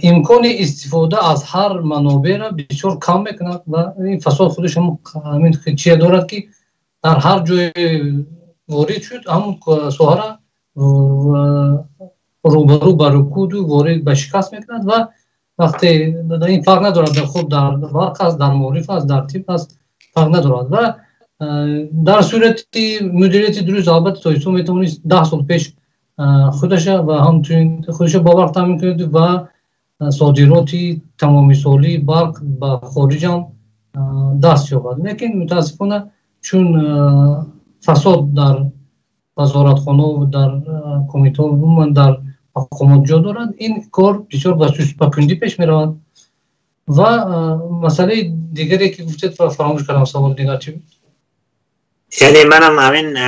امکان استفاده از هر منابع را بسیار کم میکند و این فساد خودش هم همین چیه دارد که در هر جای وارد شد هم ساحه را روبرو به رکود و وارد به شکست میکند و وقتی این فرق ندارد، در خود در برق است، در معارف است، در طب است، فرق ندارد. و در صورت مدیریت درست البته تاجیکستان میتوانست 10 سال پیش خودش و همچنین خودش با برق تامین کند و صادرات تمام سالی برق به خارج هم دست یابد، لیکن متاسفانه چون فساد در وزارتخانه و در کمیته و در مقامات جا دارد، این کار بسیار به کندی پیش می رود. و مسئله دیگری که گفتید فراموش کردم، سوال دیگر چی بود؟ یعنی منم همین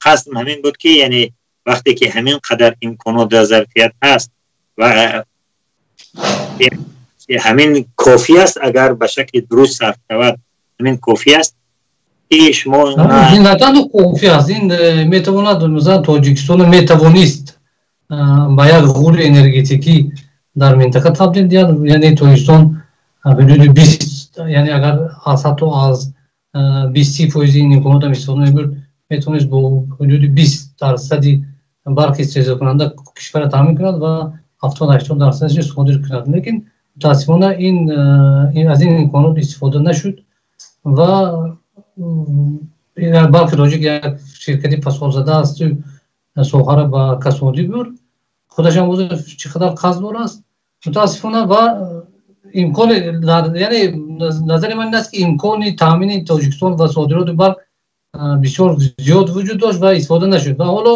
قصدم همین بود که یعنی وقتی که همین قدر امکانات در ظرفیت هست و همین کافی است، اگر به شکل درست صرف شود همین کافی است که شما این نه تنها کافی است، این میتواند مثلا تاجیکستان میتوانست به یک غول انرژتیکی در منطقه تبدیل دهد. یعنی تاجیکستان حدود 20، یعنی اگر از حتی از 20 فیصد این امکانات هم استفاده می‌برد، میتونست با حدود 20% برق استحضار کننده کشور تامین کند و 70-80% صادر کند، لیکن متاسفانه این از این امکانات استفاده نشد و برق تاجیک یک شرکتی فساد زده است و ساحه را به کسادی برد، خودش هم چقدر قرض دار است متاسفانه. و Имкони, яъне назари ман ин аст, ки имкони таъмини Тоҷикистон ва содироти барқ бисёр зиёд вуҷуд дошт ва истифода нашуд ва ҳоло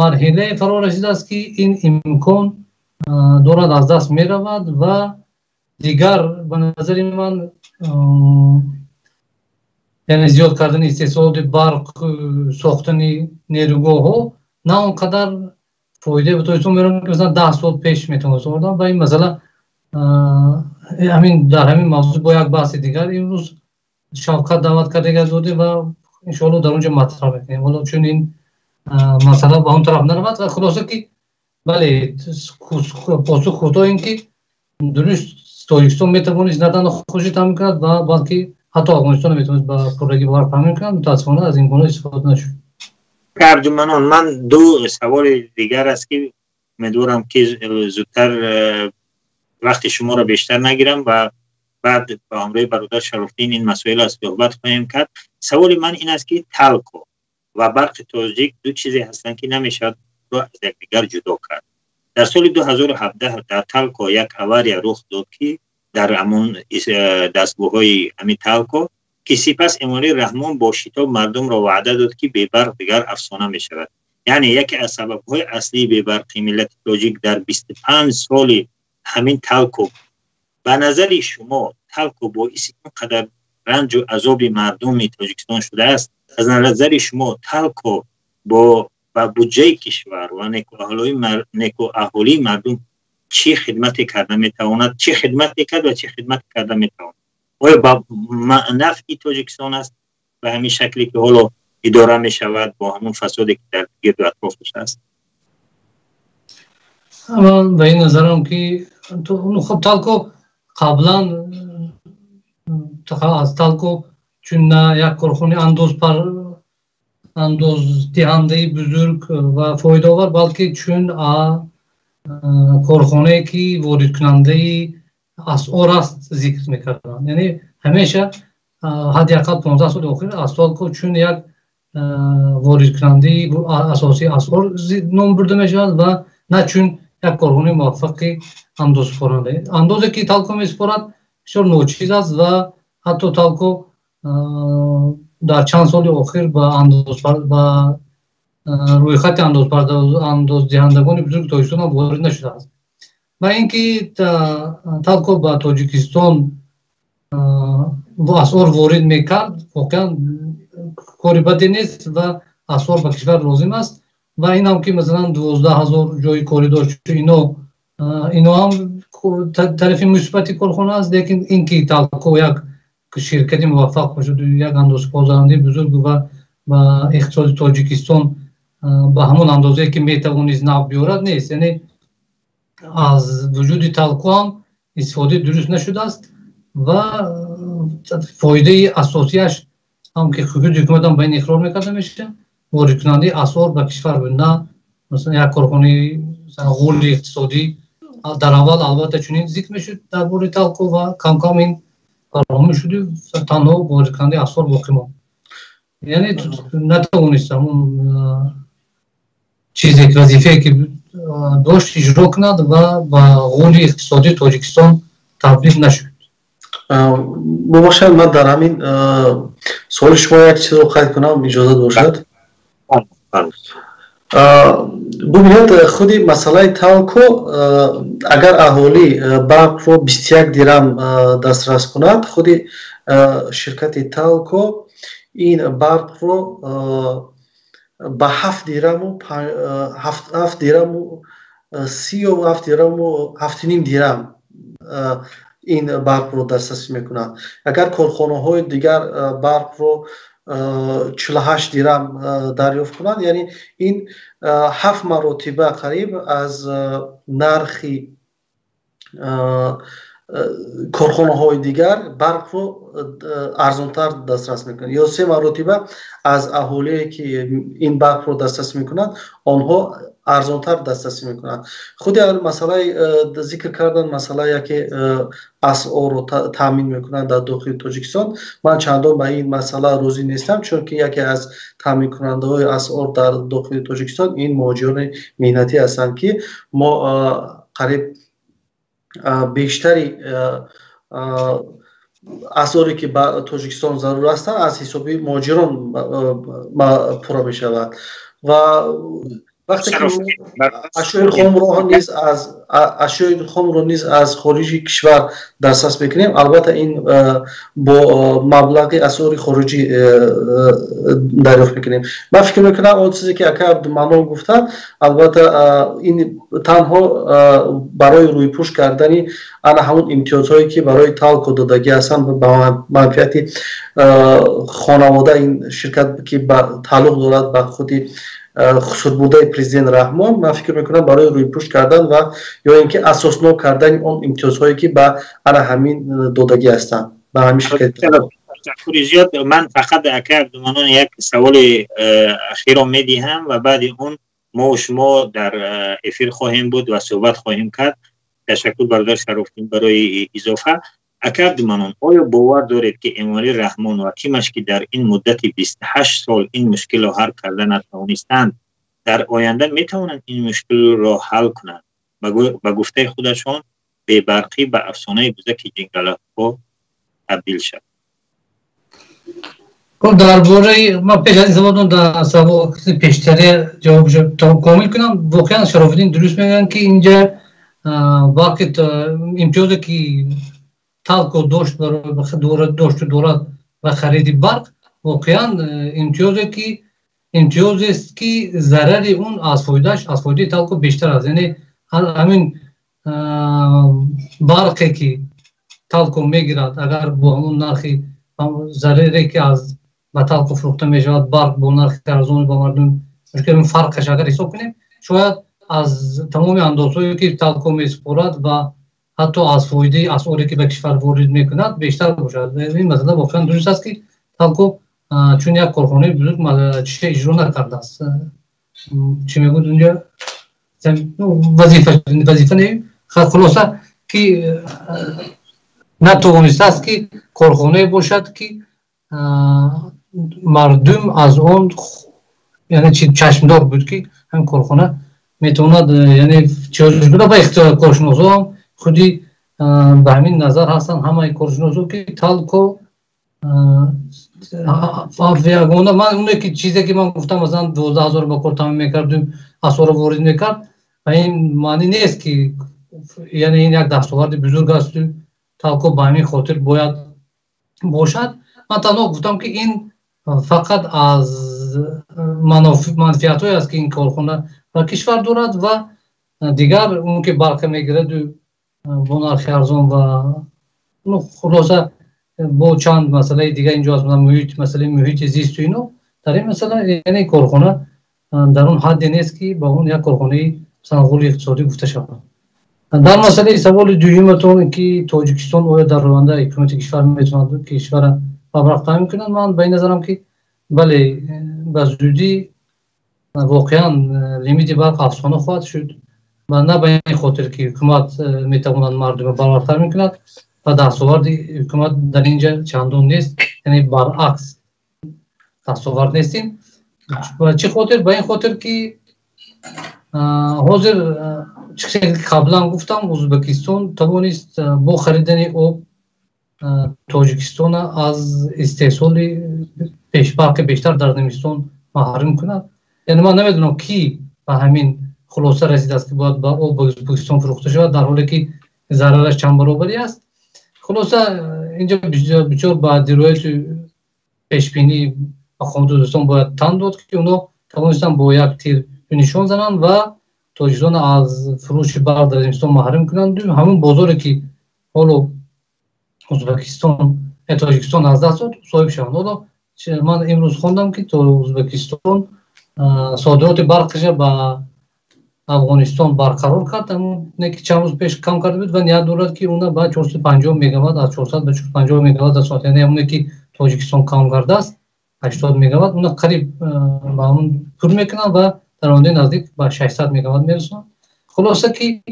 марҳилае фаро расидааст, ки ин имкон дорад аз даст меравад. Ва дигар, ба назари ман, яъне зиёд кардани истеҳсолоти барқ, сохтани нерӯгоҳҳо на он қадар фоида ба Тоҷикистон меронад, ки масалан 10 сол пеш метавонист овардан. Ва ин масъала, ҳамин дар ҳамин мавзӯъ бо як баҳси дигар имрӯз Шавкат даъват карда зоде ва иншоалло дар он ҷо матраҳ мекунем. Ҳоло чун ин масъала ба он тараф наравад. Ва хулоса ки, бале, посух кӯтоҳ ин ки дуруст, Тоҷикистон метавонист на танҳо худшо таъмин кунад ва балки ҳатто Афғонистонро метавонист ба пуррагӣ барқ таъмин кунад. Мутаассифона, аз имконот истифода нашуд. Абдуманон, ман ду саволи дигар аст, ки умедворам, ки зудтар вақти шуморо бештар нагирам ва баъд ба ҳамроҳи бародар Шарофдин ин масоил суҳбат хоҳем кард. Саволи ман ин аст, ки Талко ва Барқи Тоҷик ду чизе ҳастанд, ки намешавад аз якдигар ҷудо кард. Дар соли 2017 дар Талко як авария рух дод, ки дар ҳамон дастгоҳҳои ҳамин Талко, ки сипас Эмомалӣ Раҳмон бо шитоб мардумро ваъда дод, ки бебарқ дигар афсона мешавад. Яъне яке аз сабабҳои аслии бебарқи миллати тоҷик дар 25 соли ҳамин Талко. Ба назари шумо, Талко боиси ин қадар ранҷу азоби мардуми Тоҷикистон шудааст? Аз назари шумо, Талко бо ба буҷаи кишвар ва некуаҳолии мардум чӣ хидмате карда метавонад, чӣ хидмате кард ва чӣ хидмате карда метавонад? Оё ба нафъи Тоҷикистон аст ба ҳамин шакле, ки ҳоло идора мешавад, бо ҳамон фасоде, ки дар гирду атрофаш аст? Ман ба ин назарам, ки хуб, Талко қаблан, аз Талко чун на як корхонаи андоздиҳандаи бузург ва фоидаовар, балки чун корхонае, ки воридкунандаи асъор аст, зикр мекарданд. Яъне ҳамеша ҳадди ақал 15 соли охир аз Талко чун як воридкунандаи асосии асъор ном бурда мешавад ва на чун як корхонаи муваффақи андозсупоранда. Андозе, ки Талко месупорад, бисёр ночиз аст ва ҳатто Талко дар чанд соли охир ба рӯйхати андоздиҳандагони бузурги Тоҷикистон ҳам ворид нашудааст. Ва ин ки Талко ба Тоҷикистон асъор ворид мекард, воқеан кори баде нест ва асъор ба кишвар лозим аст. Ва инам ки масалан 12 000 ҷои корӣ дошт, ино ҳам тарафи мусбати корхона аст. Лекин ин ки Талко як ширкати муваффақ бошад, як андозпардозандаи бузург ва ба иқтисоди Тоҷикистон ба ҳамон андозае, ки метавонист, нафъ биёрад, нест. Яъне аз вуҷуди Талко ҳам истифодаи дуруст нашудааст ва фоидаи асосияш ҳам, ки худи ҳукумат ҳам ба ин иқрор мекарда мешавад, воридкунандаи асъор ба кишвар буд, на масалан як корхонаи ғули иқтисодӣ. Дар аввал албатта чунин зикр мешуд дар бораи Талко ва камкам ин фаромӯш шуду танҳо воридкунандаи асъор боқӣ монд. Яъне натавонист ҳамон чизе, вазифае, ки дошт, иҷро кунад ва ба ғули иқтисодии Тоҷикистон табдил нашуд. Бубахшед, ман дар ҳамин суоли шумо як чизро қайд кунам, иҷозат бошад. Бубинед, худи масъалаи Талко, агар аҳолӣ барқро 21 дирам дастрас кунад, худи ширкати Талко ин барқро ба 7 дираму 7 дираму 30 ё 7 дираму 7,5 дирам ин барқро дастрасӣ мекунад. Агар корхонаҳои дигар барқро 48 дирам дарёфт кунанд, яъне ин ҳафт маротиба қариб аз нархи корхонаҳои дигар барқро арзонтар дастрас мекунад ё се маротиба аз аҳолие, ки ин барқро дастрасӣ мекунанд, онҳо арзонтар дастрасӣ мекунанд. Худи масъалаи зикр кардан, масъала яке асъорро таъмин мекунанд дар дохили Тоҷикистон, ман чандон ба ин масъала розӣ нестам, чунки яке аз таъминкунандаҳои асъор дар дохили Тоҷикистон ин муҳоҷирони меҳнатӣ ҳастанд, ки мо қариб Бештари асъоре, ки ба Тоҷикистон зарур ҳастанд, аз ҳисоби муҳоҷирон пурра мешавад. Ва вақте ки ашёи хомро низ аз хориҷи кишвар дастрас мекунем, албатта, ин бо маблағи асъори хориҷӣ дарёфт мекунем. Ман фикр мекунам, он чизе, ки акай Абдуманон гуфтанд, албатта, ин танҳо барои рӯйпӯш кардани ана ҳамон имтиёзҳое, ки барои Талко додагӣ ҳастанд, ба манфиати хонавода, ин ширкат, ки тааллуқ дорад ба худи хусурбурдаи президент Раҳмон, ман фикр мекунам, барои рӯйпӯш кардан ва ё ин ки асоснок кардани он имтиёзҳое, ки ба ана ҳамин додагӣ ҳастанд, ба ҳамин ширкат. Ташаккури зиёд. Ман фақат, акай Абдуманон, як саволи ахиро медиҳам ва баъди он мо шумо дар эфир хоҳем буд ва суҳбат хоҳем кард. Ташаккур, бародар Шарофдин, барои изофа. Ака Абдуманон, оё бовар доред, ки Эмомалӣ Раҳмон ва тимаш, ки дар ин муддати 28 сол ин мушкилро ҳал карда натавонистанд, дар оянда метавонанд ин мушкилро ҳал кунанд? Ба гуфтаи худашон, бебарқӣ ба афсонаи бузаки ҷингалакҳо табдил шавад. Хуб, дар бораи ман пеш аз ин саволтон дар савол пештаре ҷавобшо комил кунам. Воқеан, Шарофиддин дуруст мегӯянд, ки инҷа барқи имтиёзе, ки Талко дошт, дошту дорад ба хариди барқ, воқеан имтиёзест, ки зарари он аз фоидааш, аз фоидаи Талко бештар аст. Яъне ҳамин барқе, ки Талко мегирад, агар бо ҳамон нархи зараре, ки аз ба Талко фурӯхта мешавад, барқ бо нархи арзони ба мардум, фарқаш агар ҳисоб кунем, шояд аз тамоми андозҳое, ки Талко месупорад, ва ҳатто аз фоидаи асъоре, ки ба кишвар ворид мекунад, бештар бошад. Ин масъала воқеан дуруст аст, ки Талко чун як корхонаи бузург чиша иҷро накардааст. Чӣ мегӯд, унҷа вазифа не, хулоса, ки натавонистааст, ки корхонае бошад, ки мардум аз он, яъне чи чашмдор буд, ки ҳамин корхона метавонад, яъне буда. Ва коршиносҳо худи ба ҳамин назар ҳастанд, ҳамаи коршиносҳо, ки Талко ягона ман оне ки чизе, ки ман гуфтам, масалан, 12 000 ба кор тамом мекардум, асъоро ворид мекард, ва ин маънӣ нест, ки яъне ин як дастоварди бузург асту Талко ба ҳамин хотир бояд бошад. Ман танҳо гуфтам, ки ин фақат аз манфиатҳое аст, ки ин корхона ба кишвар дорад, ва дигар он ки барқа мегираду бо нархи арзон ва, хулоса, бо чанд масъалаи дигар инҷо аст, муҳит, масъалаи муҳити зисту ино. Дар ин масъала, яъне корхона дар он ҳадде нест, ки ба он як корхонаи, масалан, ғули иқтисодӣ гуфта шавад. Дар масъалаи саволи дуюматон, ки Тоҷикистон оё дар оянда ҳукумати кишвар метавонад кишвара ба барқ таъмин кунад, ман ба ин назарам, ки бале, ба зудӣ воқеан лимити барқ афсона хоҳад шуд. Ва на ба ин хотир, ки ҳукумат метавонад мардумро барвақт таъмин кунад ва дастоварди ҳукумат дар ин ҷа чандон нест, яъне баръакс, дастовард нестим. Ба чӣ хотир? Ба ин хотир, ки ҳозир, қаблан гуфтам, Ӯзбекистон тавонист бо харидани об Тоҷикистона аз истеҳсоли барқи бештар дар зимистон маҳрум кунад. Яъне ман намедонам, кӣ ба ҳамин хулоса расидааст, ки бояд ба об ба Ӯзбекистон фурӯхта шавад, дар ҳоле ки зарараш чанд баробарӣ аст. Хулоса, инҷо бисёр ба дирояту пешбинӣ мақомоти Ӯзбекистон бояд тан дод, ки онҳо тавонистанд бо як тир нишон зананд ва Тоҷикистон аз фурӯши барқ дар зимистон маҳрум кунанд. Ҳамон бозоре, ки ҳоло Ӯзбекистон, Тоҷикистон аз даст дод, соҳиб шаванд. Ҳоло ман имрӯз хондам, ки то Ӯзбекистон содироти барқаша ба Афғонистон барқарор кард, не ки чанд рӯз пеш кам карда буд, ва ният дорад, ки уна ба 450 мегаватт, аз 400 ба 450 мегаватт дар соат, яъне ҳамоне, ки Тоҷикистон кам кардааст, 80 мегаватт, уна қариб ба ҳамон пур мекунанд ва дар ояндаи наздик ба 600 мегаватт мерасонанд. Хулоса, ки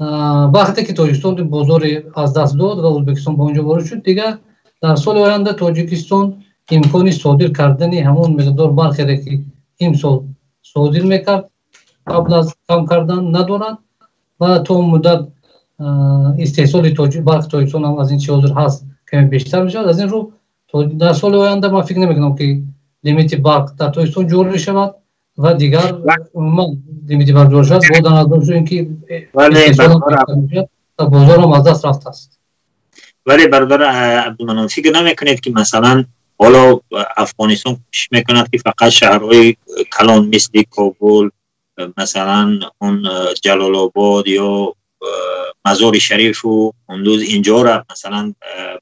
вақте ки Тоҷикистон бозори аз даст дод ва Ӯзбекистон ба онҷо ворид шуд, дигар дар соли оянда Тоҷикистон имкони содир кардани ҳамон миқдор барқере, ки имсол содир мекард қабл аз кам кардан, надорад. Ва то муддат Истеҳсоли барқи Тоҷикистон ҳам аз ин чи ҳозир ҳаст, каме бештар мешавад. Аз ин рӯ дар соли оянда ман фикр намекунам, ки лимити барқ дар Тоҷикистон ҷорӣ шавад ва дигар умуман лимити барқ ҷорӣ шавад, бо дар назар дошт, ин ки бозорам аз даст рафтааст. Вале, бародар Абдуманон, фикр намекунед, ки масалан ҳоло Афғонистон кӯшиш мекунад, ки фақат шаҳрҳои калон, мисли Кобул, масалан, он Ҷалолобод ё Мазори Шарифу Қундуз, инҷоро масалан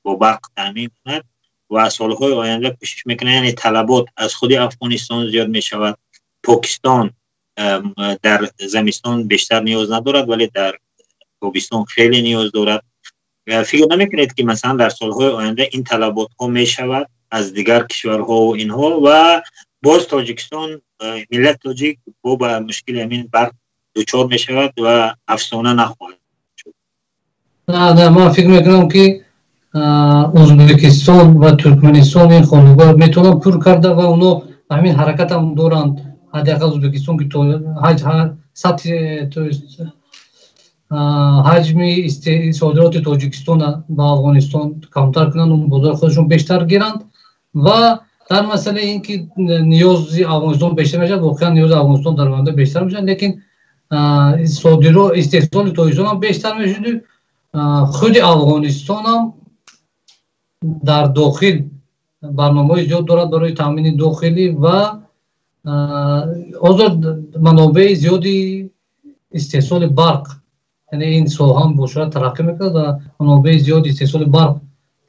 бо барқ таъмин кунад ва солҳои оянда кӯшиш мекунад, яъне талабот аз худи Афғонистон зиёд мешавад. Покистон дар зимистон бештар ниёз надорад, вале дар тобистон хеле ниёз дорад. Фикр намекунед, ки масалан дар солҳои оянда ин талаботҳо мешавад аз дигар кишварҳо инҳо ва боз Тоҷикистон, миллат тоҷик бо ба мушкили ҳамин барқ дучор мешавад ва афсона нахоҳад шуд? Не, ман фикр мекунам, ки Ӯзбекистон ва Туркманистон ин холигоҳ метавонанд пур карда ва онҳо ҳамин ҳаракатам доранд. Ҳадди ақал Ӯзбекистон, ки сатҳи, то есть ҳаҷми содироти Тоҷикистона ба Афғонистон камтар кунанд, он бозори худашон бештар гиранд. Ва дар масъалаи ин ки ниёзи Афғонистон бештар мешавад, воқеан ниёзи Афғонистон дар оянда бештар мешавад, лекин содиро истеҳсоли Тоҷикистон ҳам бештар мешуд. Худи Афғонистон ҳам дар дохил барномаҳои зиёд дорад барои таъмини дохилӣ ва ҳозир манобеи зиёди истеҳсоли барқ, яъне ин соҳа ҳам бо суръат тараққӣ мекунад ва манобеи зиёди истеҳсоли барқ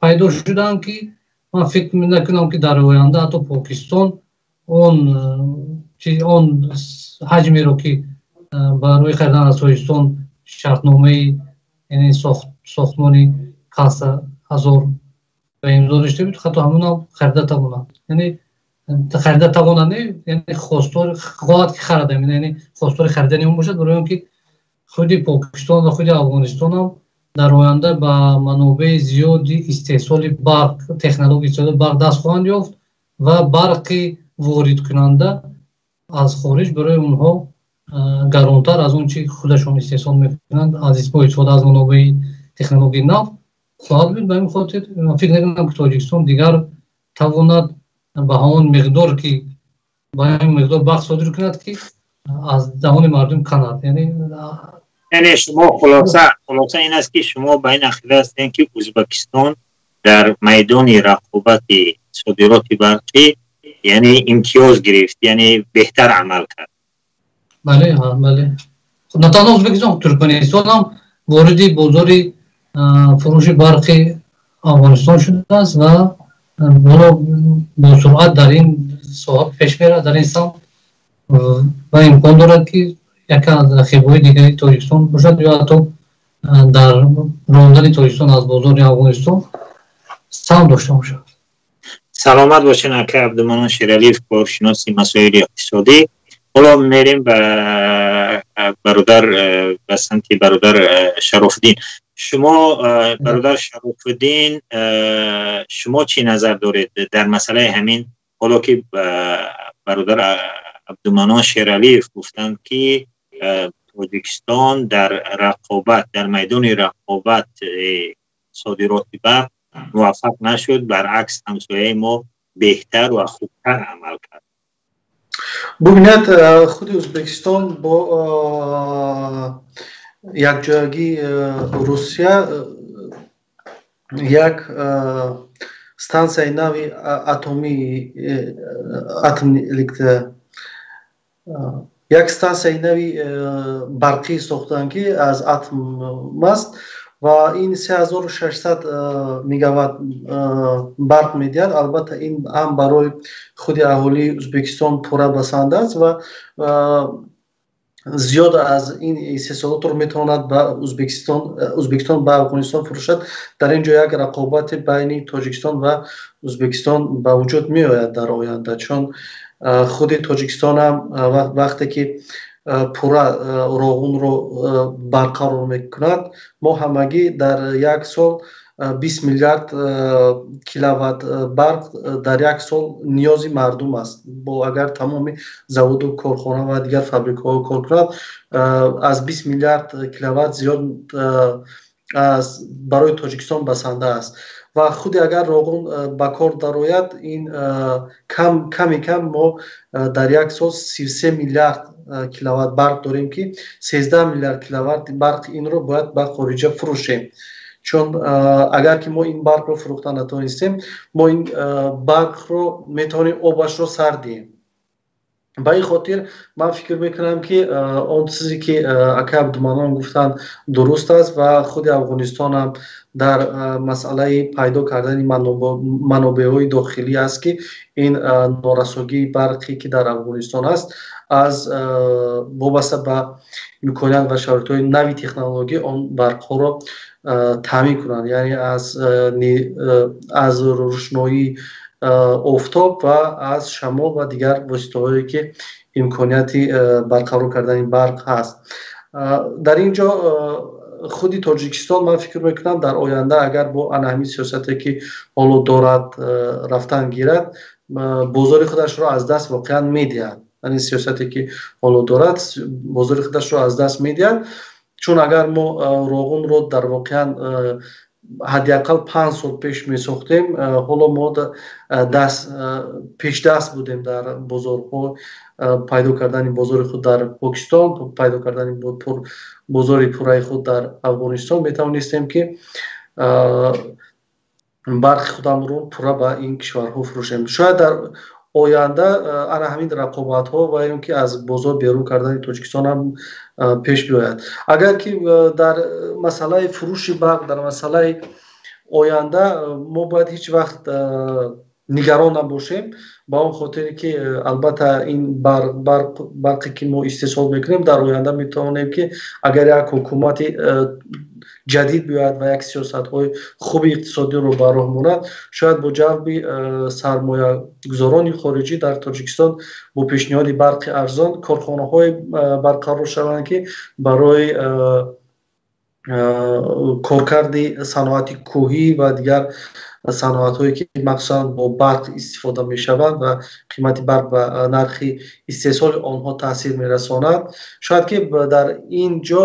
пайдо шудаанд, ки ман фикр накунам, ки дар оянда ҳатто Покистон он ҳаҷмеро, ки барои харидан аз Тоҷикистон шартномаи, яъне сохтмони каса ҳазор ба имзо дошта буд, ҳатто ҳамонам харида тавонад, яъне харида тавонад не, яъне хостор хоҳад, ки харад, яъне хостори харидани он бошад, барои он ки худи Покистон ва худи Афғонистон ҳам дар оянда ба манобеи зиёди истеҳсоли барқ, технологияи истеҳсоли барқ даст хоҳанд ёфт ва барқи воридкунанда аз хориҷ барои онҳо гаронтар аз он чи худашон истеҳсол мекунанд аз бо истифода аз манобеи технологияи нав хоҳад буд. Ба ин хотир ман фикр намекунам, ки Тоҷикистон дигар тавонад ба ҳамон миқдор, ки ба ҳамин миқдор барқ содир кунад, ки аз даҳони мардум канад, яъне. Яъне шумо хулоса ин аст, ки шумо ба ин ақида ҳастед, ки Ӯзбекистон дар майдони рақобати содироти барқӣ, яъне имтиёз гирифт, яъне беҳтар амал кард. Бале, на танҳо Ӯзбекистон, Туркманистон ҳам вориди бозори фурӯши барқи Афғонистон шудааст ва ҳоло бо суръат дар ин соҳа пеш меравад, дар ин самт, ва имкон дорад, ки яке аз рақибҳои дигари Тоҷикистон бошад ё ҳатто дар рондани Тоҷикистон аз бозори Афғонистон саҳм дошта бошад. Саломат бошед, ака Абдуманон Шералиев, коршиноси масоили иқтисодӣ. Ҳоло мерем ба бародар, ба самти бародар Шарофуддин. Шумо, бародар Шарофуддин, шумо чӣ назар доред дар масъалаи ҳамин, ҳоло ки бародар Абдуманон Шералиев гуфтанд, ки Тоҷикистон дар рақобат, дар майдони рақобат содироти барқ муваффақ нашуд, баръакс ҳамсояи мо беҳтар ва хубтар амал кард? Бубинед, худи Ӯзбекистон бо якҷоягии Русия як стансияи нави атомӣ, атомный як стансияи нави барқӣ сохтанд, ки аз атом аст ва ин 3600 мегаватт барқ медиҳад. Албатта, ин ҳам барои худи аҳолии Ӯзбекистон пурра басанда аст ва зиёд аз ин истеҳсолотро метавонад ба Ӯзбекистон ба Афғонистон фурӯшад. Дар ин ҷо як рақобати байни Тоҷикистон ва Ӯзбекистон ба вуҷуд меояд дар оянда, чун худи Тоҷикистон ҳам вақте ки пурра Роғунро барқарор мекунад, мо ҳамагӣ дар як сол 20 миллиард киловатт барқ дар як сол ниёзи мардум аст. Бо агар тамоми заводу корхона ва дигар фабрикаҳо кор кунад, аз 20 миллиард киловатт зиёд барои Тоҷикистон басанда аст. Ва худи агар Роғун ба кор дарояд, ин ками кам мо дар як сол 33 миллиард киловатт барқ дорем, ки 13 миллиард киловатт барқ инро бояд ба хориҷа фурӯшем. Чун агар ки мо ин барқро фурӯхта натавонистем, мо ин барқро метавонем обашро сар диҳем. Ба ин хотир ман фикр мекунам, ки он чизе ки ака Абдуманон гуфтанд, дуруст аст ва худи Афғонистон ҳам дар масъалаи пайдо кардани манобеъҳои дохилӣ аст, ки ин норасогии барқе ки дар Афғонистон аст, аз вобаста ба имконият ва шароитҳои нави технология он барқҳоро таъмин кунанд, яъне аз рӯшноии офтоб ва аз шамол ва дигар воситаҳое ки имконияти барқарор кардани барқ ҳаст. Дар ин ҷо худи Тоҷикистон, ман фикр мекунам, дар оянда агар бо ана ҳамин сиёсате ки ҳоло дорад рафтан гирад, бозори худашро аз даст воқеан медиҳад. Яъне сиёсате ки ҳоло дорад, бозори худашро аз даст медиҳад. Чун агар мо Роғунро дар воқеан ҳадди ақал 5 сол пеш месохтем, ҳоло мо пешдаст будем дар бозорҳо, пайдо кардани бозори худ дар Покистон, пайдо кардани бозори пурраи худ дар Афғонистон, метавонистем ки барқи худамро пурра ба ин кишварҳо фурӯшем. Шояд дар оянда ана ҳамин рақобатҳо ва ё ки аз бозор берун кардани Тоҷикистон ҳам пеш биёяд. Агар ки дар масъалаи фурӯши барқ дар масъалаи оянда мо бояд ҳеҷ вақт нигарон набошем, ба он хотире ки албатта ин барқе ки мо истеҳсол мекунем, дар оянда метавонем ки агар як ҳукумати ҷадид биёяд ва як сиёсатҳои хуби иқтисодиро ба роҳ монад, шояд бо ҷалби сармоягузорони хориҷӣ дар Тоҷикистон бо пешниҳоди барқи арзон корхонаҳое барқарор шаванд, ки барои коркарди саноати кӯҳӣ ва дигар саноатҳое ки махсусан бо барқ истифода мешаванд ва қимати барқ ба нархи истеҳсоли онҳо таъсир мерасонад, шояд ки дар ин ҷо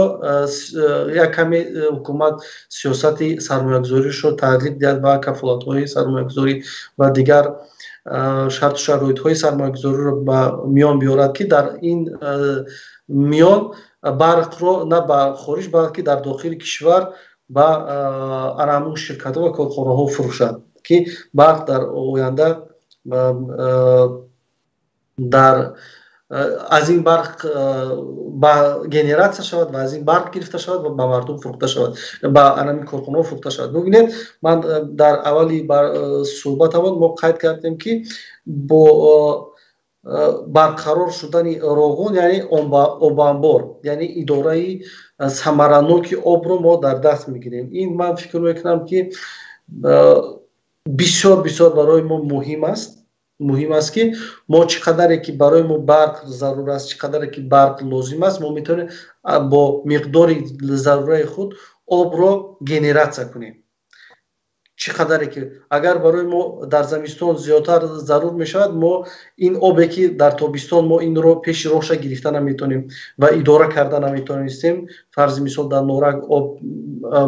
як каме ҳукумат сиёсати сармоягузориашро тағйир диҳад ва кафолатҳои сармоягузорӣ ва дигар шарту шароитҳои сармоягузориро ба миён биёрад, ки дар ин миён барқро на ба хориҷ, балки дар дохили кишвар ба ана ҳамун ширкатҳо ва корхонаҳо фурӯшад, ки барқ дар оянда дар аз ин барқ ба генератсия шавад ва аз ин барқ гирифта шавад ва ба мардум фурӯхта шавад, ба анами корхонаҳо фурӯхта шавад. Бубинед, ман дар аввали суҳбатамон мо қайд кардем, ки бо барқарор шудани Роғун, яъне обанбор, яъне идораи самараноки обро мо дар даст мегирем. Ин ман фикр мекунам, ки бисёр бисёр барои мо муҳим аст. Муҳим аст, ки мо чӣ қадаре ки барои мо барқ зарур аст, чӣ қадаре ки барқ лозим аст, мо метавонем бо миқдори зарураи худ обро генератсия кунем. Чӣ қадаре ки агар барои мо дар замистон зиёдтар зарур мешавад, мо ин обе ки дар тобистон мо инро пеши роҳша гирифта наметавонем ва идора карда наметавонистем, фарзи мисол, дар Норак об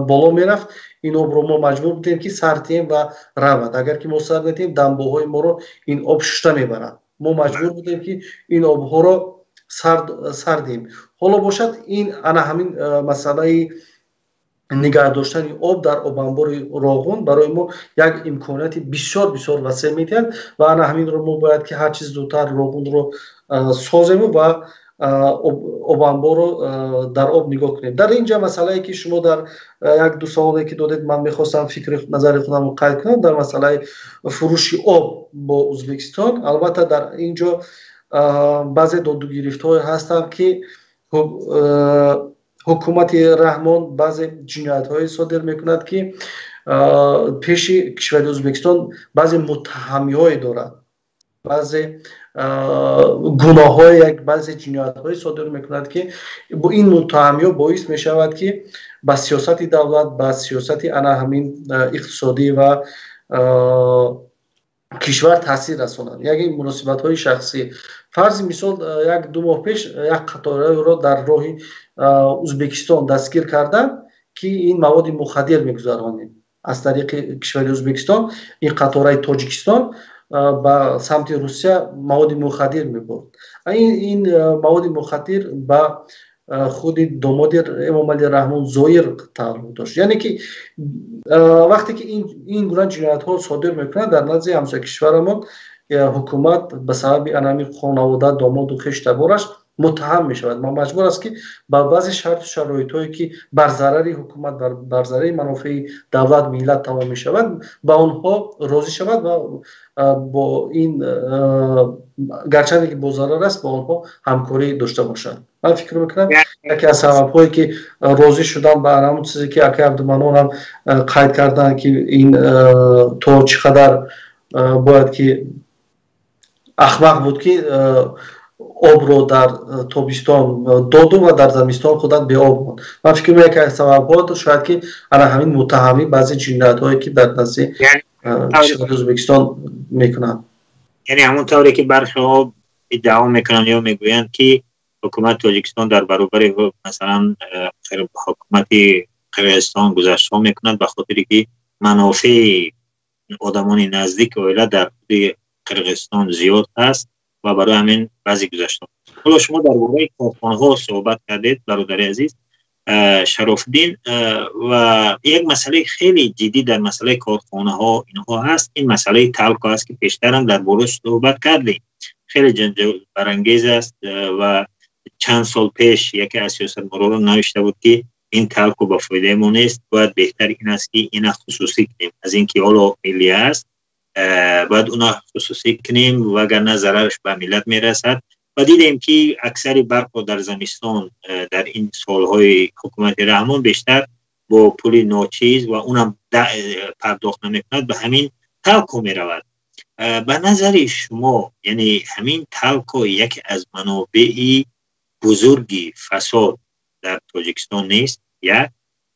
боло мерафт, ин обро мо маҷбур будем, ки сар диҳем ва равад. Агар ки мо сар надиҳем, дамбоҳои моро ин об шушта мебарад. Мо маҷбур будем, ки ин обҳоро сар диҳем. Ҳоло бошад, ин ана ҳамин масъалаи нигаҳ доштани об дар обанбори Роғун барои мо як имконияти бисёр бисёр васеъ медиҳад ва ана ҳаминро мо бояд ки ҳар чиз зудтар Роғунро созему ва обанборро дар об нигоҳ кунем. Дар ин ҷа масъалае ки шумо дар як ду саволе ки додед, ман мехостам фикри назари худамро қайд кунам дар масъалаи фурӯши об бо Ӯзбекистон. Албатта, дар ин ҷо баъзе додугирифтҳое ҳастанд, ки ҳукумати Раҳмон баъзе ҷиноятҳое содир мекунад, ки пеши кишвари Ӯзбекистон баъзе муттаҳамиҳое дорад, баъзе гуноҳҳое, як баъзе ҷиноятҳое содир мекунад, ки ин муттаҳамиҳо боис мешавад, ки Ба сиёсати давлат, ба сиёсати ана ҳамин иқтисодӣ ва кишвар таъсир расонанд, яъне муносибатҳои шахсӣ. Фарзи мисол, 1-2 моҳ пеш як қатораро дар роҳи Узбекистон дастгир карданд, ки ин маводи мухаддир мегузаронид аз тариқи кишвари Узбекистон. Ин қатораи Тоҷикистон ба самти Русия маводи мухаддир мебурд. Ин маводи мухаддир ба худи домоди Эмомалӣ Раҳмон Зоир тааллуқ дошт. Яъне ки вақте ки ин гуна ҷиноятҳо содир мекунанд дар назди ҳамсоя кишварамон, ҳукумат ба сабаби анами хонавода, домоду хештабораш муттаҳам мешавад ва маҷбур аст, ки ба баъзе шарту шароитҳое, ки бар зарари ҳукумат, бар зарари манофеи давлат, миллат тамом мешавад, ба онҳо розӣ шавад ва бо ин, гарчанде ки бо зарар аст, бо онҳо ҳамкорӣ дошта бошад. Ман фикр мекунам, яке аз сабабҳое, ки розӣ шудан ба ҳамон чизе, ки акай Абдуманон ҳам қайд карданд, ки ин то чӣ қадар бояд ки ахмақ буд, ки обро дар тобистон доду ва дар замистон худат беоб монд. Ман фикр мекунам, яке аз сабабҳо шояд ки ана ҳамин муттаҳамӣ баъзе ҷиноятҳое, ки дар назди кишвари Ӯзбекистон мекунанд. Яъне ҳамон тавре ки бархеҳо иддао мекунанд ё мегӯянд, ки ҳукумати Тоҷикистон дар баробари, масалан, ҳукумати Қирғизистон гузаштҳо мекунад, ба хотире ки манофеи одамони наздики оила дар худи Қирғизистон зиёд аст ва барои ҳамин баъзе гузаштҳо. Ҳоло шумо дар бораи корхонаҳо суҳбат кардед, бародари азиз Шарофиддин, ва як масъалаи хеле ҷиддӣ дар масъалаи корхонаҳо инҳо ҳаст. Ин масъалаи Талко аст, ки пештарам дар борааш суҳбат кардем. Хеле ҷанҷолбарангез аст ва чанд сол пеш яке аз сиёсатмадорон навишта буд, ки ин Талко ба фоидаи мо нест, бояд беҳтар ин аст, ки ина хусусӣ кунем, аз ин ки ҳоло миллӣ аст, бояд уна хусусӣ кунем, вагарна зарараш ба миллат мерасад. Ва дидем, ки аксари барқро дар замистон дар ин солҳои ҳукумати Раҳмон бештар бо пули ночиз ва унам пардохт намекунад, ба ҳамин Талко меравад. Ба назари шумо, яъне ҳамин Талко яке аз манобеи бузурги фасод дар Тоҷикистон нест? Як.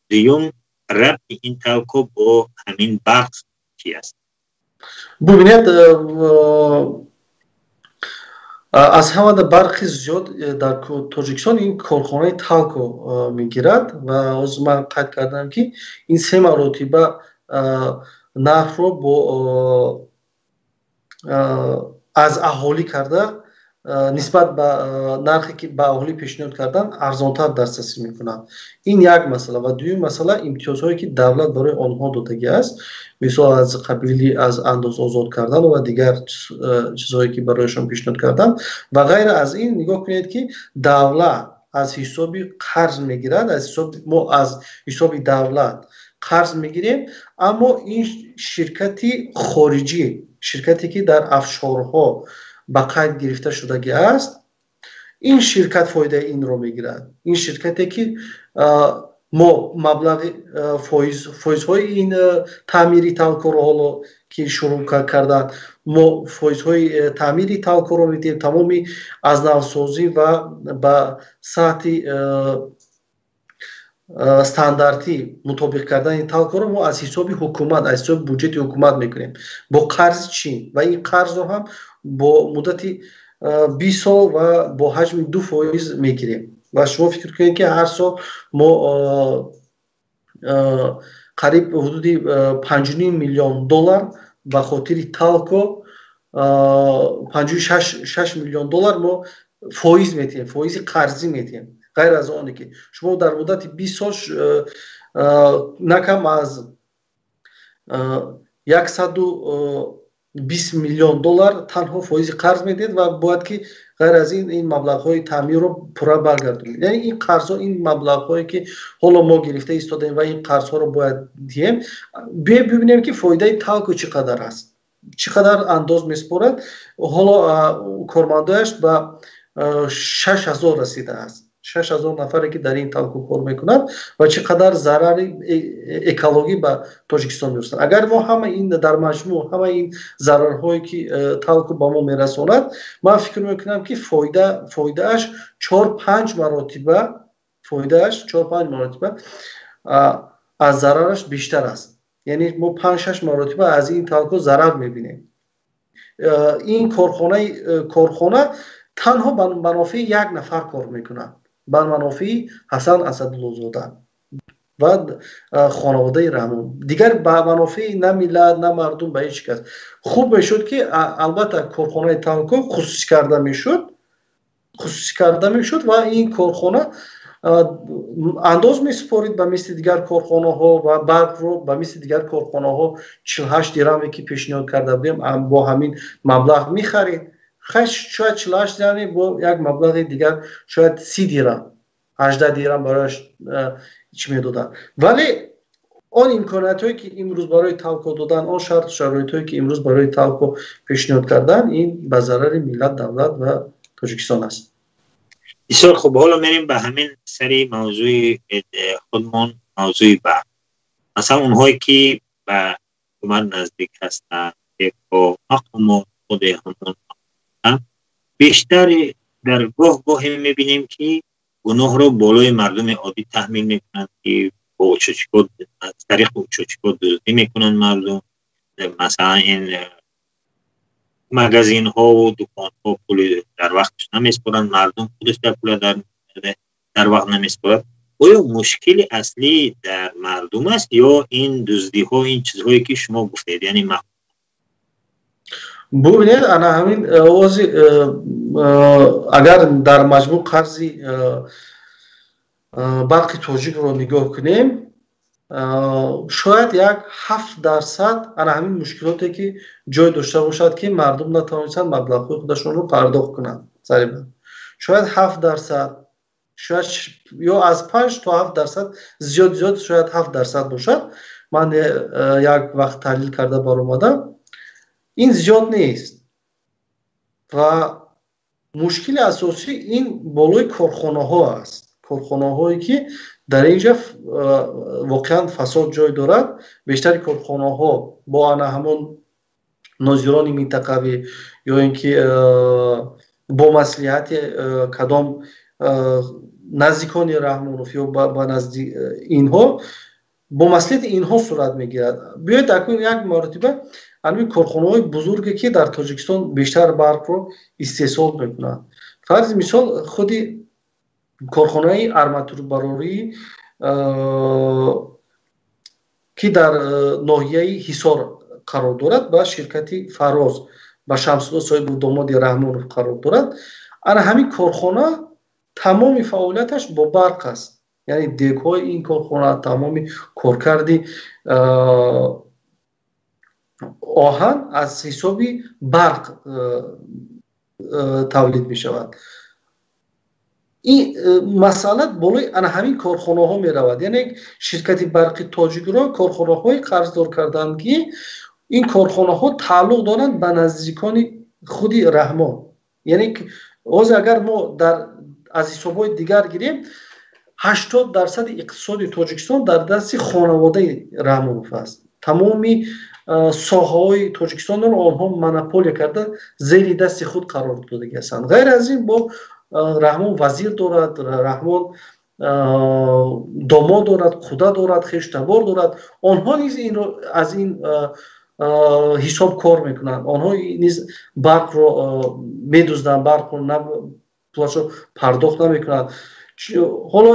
Дуюм, рабти ин Талко бо ҳамин барқ чӣ аст? Бубинед, аз ҳамада барқи зиёд дар Тоҷикистон ин корхонаи Талко мегирад. Ва ҳозир ман қайд кардам, ки ин се маротиба нархро бо аз аҳолӣ карда нисбат ба нархе, ки ба аҳолӣ пешниҳод кардан, арзонтар дастрасӣ мекунанд. Ин як масъала. Ва дуюм масъала, имтиёзҳое, ки давлат барои онҳо додагӣ аст, мисол аз қабили аз андоз озод кардан ва дигар чизҳое, ки барояшон пешниҳод карданд ва ғайра аз ин. Нигоҳ кунед, ки давлат аз ҳисоби қарз мегирад, аз ҳисоби мо, аз ҳисоби давлат қарз мегирем, аммо ин ширкати хориҷӣ, ширкате, ки дар офшорҳо ба қайд гирифта шудагӣ аст, ин ширкат фоидаи инро мегирад. Ин ширкате, ки мо маблағи фоизҳои ин таъмири Талкоро ҳоло ки шурӯъ карданд, мо фоизҳои таъмири Талкоро медиҳем, тамоми аз навсозӣ ва ба сатҳи стандартӣ мутобиқ кардани Талкоро мо аз ҳисоби ҳукумат, аз ҳисоби буҷети ҳукумат мекунем бо қарзи Чин. Ва ин қарзро ҳам бо муддати 20 сол ва бо ҳаҷми 2% мегирем. Ва шумо фикр кунед, ки ҳар сол мо қариб ҳудуди 5,5 миллион доллар ба хотири Талко, 56 миллион доллар мо фоиз метиҳем, фоизи қарзӣ метиҳем. Ғайр аз оне ки шумо дар муддати 20 сол на кам аз 120 миллион доллар танҳо фоизи қарз медиҳед ва бояд ки ғайр аз ин ин маблағҳои таъмирро пурра баргардонед. Яъне ин қарзҳо, ин маблағҳое, ки ҳоло мо гирифта истодаем ва ин қарзҳоро бояд диҳем, биёем бибинем, ки фоидаи Талко чӣ қадар аст, чӣ қадар андоз месупорад. Ҳоло кормандояш ба 6000 расидааст, 6000 нафаре, ки дар ин Талко кор мекунад, ва чӣ қадар зарари экологӣ ба Тоҷикистон мерасонад. Агар мо ҳама ин дар маҷмӯъ ҳама ин зарарҳое, ки Талко ба мо мерасонад, ман фикр мекунам, ки фоидааш 4-5 маротиба, фоидааш 4-5 маротиба аз зарараш бештар аст. Яъне мо 5-6 маротиба аз ин Талко зарар мебинем. Ин корхона танҳо ба манофеи як нафар кор мекунад, ба манофеи Ҳасан Асадуллозода ва хонаводаи Раҳмон. Дигар ба манофеи на миллат, на мардум, ба ҳеҷ кас. Хуб мешуд, ки албатта корхонаи Талко хусусӣ карда мешуд, хусусӣ карда мешуд ва ин корхона андоз месупорид ба мисли дигар корхонаҳо ва барқро ба мисли дигар корхонаҳо 48 дираме, ки пешниҳод карда будем, бо ҳамин маблағ мехарид. Шояд 48 дираме, бо як маблағи дигар, шояд 30 дирам, 18 дирам барояш чӣ медоданд. Вале он имкониятҳое, ки имрӯз барои Талко додан, он шарту шароитҳое, ки имрӯз барои Талко пешниҳод кардан, ин ба зарари миллат, давлат ва Тоҷикистон аст. Бисёр хуб, ҳоло мерем ба ҳамин сари мавзӯи худмон, мавзӯи барқ. Масалан, онҳое ки ба ҳукумат наздик ҳастанд, бо мақомот, худи ҳамон, бештар дар гоҳ гоҳе мебинем, ки гуноҳро болои мардуми оддӣ таҳмил мекунанд, ки бо учётчикҳо, аз тариқи учётчикҳо дуздӣ мекунанд мардум. Масалан, ин магазинҳову дуконҳо пули дар вақташ намеспоранд, мардум худаш дар пула дар вақт намеспорад. Оё мушкили аслӣ дар мардум аст ё ин дуздиҳо, ин чизҳое, ки шумо гуфтед, яъне? Бубинед, ана ҳамин ози агар дар маҷмӯъ қарзи Барқи Тоҷикро нигоҳ кунем, шояд як 7% ана ҳамин мушкилоте, ки ҷой дошта бошад, ки мардум натавонистанд маблағҳои худашонро пардохт кунанд сари, шояд 7%, шояд ё аз 5 то 7%, зиёд зиёд шояд 7% бошад. Ман як вақт таҳлил карда баромадам, ин зиёд нест. Ва мушкили асосӣ ин болои корхонаҳо аст, корхонаҳое, ки дар ин ҷа воқеан фасод ҷой дорад. Бештари корхонаҳо бо ана ҳамон нозирони минтақавӣ ё ин ки бо маслиҳати кадом наздикони Раҳмонов ё ба назди инҳо, бо маслиҳати инҳо сурат мегирад. Биёед акнун як маротиба ҳамин корхонаҳои бузурге, ки дар Тоҷикистон бештар барқро истеҳсол мекунанд, фарзи мисол, худи корхонаи арматурбарорӣ, ки дар ноҳияи Ҳисор қарор дорад, ба ширкати Фароз, ба Шамсулло соҳибу домоди Раҳмонов қарор дорад. Ана ҳамин корхона тамоми фаъолияташ бо барқ аст, яъне дегҳои ин корхона, тамоми коркарди оҳан аз ҳисоби барқ тавлид мешавад. Ин масъала болои ана ҳамин корхонаҳо меравад. Яъне ширкати Барқи Тоҷикро корхонаҳое қарздор карданд, ки ин корхонаҳо тааллуқ доранд ба наздикони худи Раҳмон. Яъне ҳозир агар мо дар аз ҳисобҳои дигар гирем, 80%-и иқтисоди Тоҷикистон дар дасти хонаводаи Раҳмонов аст. Тамоми соҳаҳои Тоҷикистонро онҳо монополия карда, зери дасти худ қарор додагӣ ҳастанд. Ғайр аз ин, бо Раҳмон вазир дорад, Раҳмон домод дорад, худа дорад, хештабор дорад. Онҳо низ инро аз ин ҳисоб кор мекунанд. Онҳо низ барқро медузданд, барқро пулашро пардохт намекунанд. Ҳоло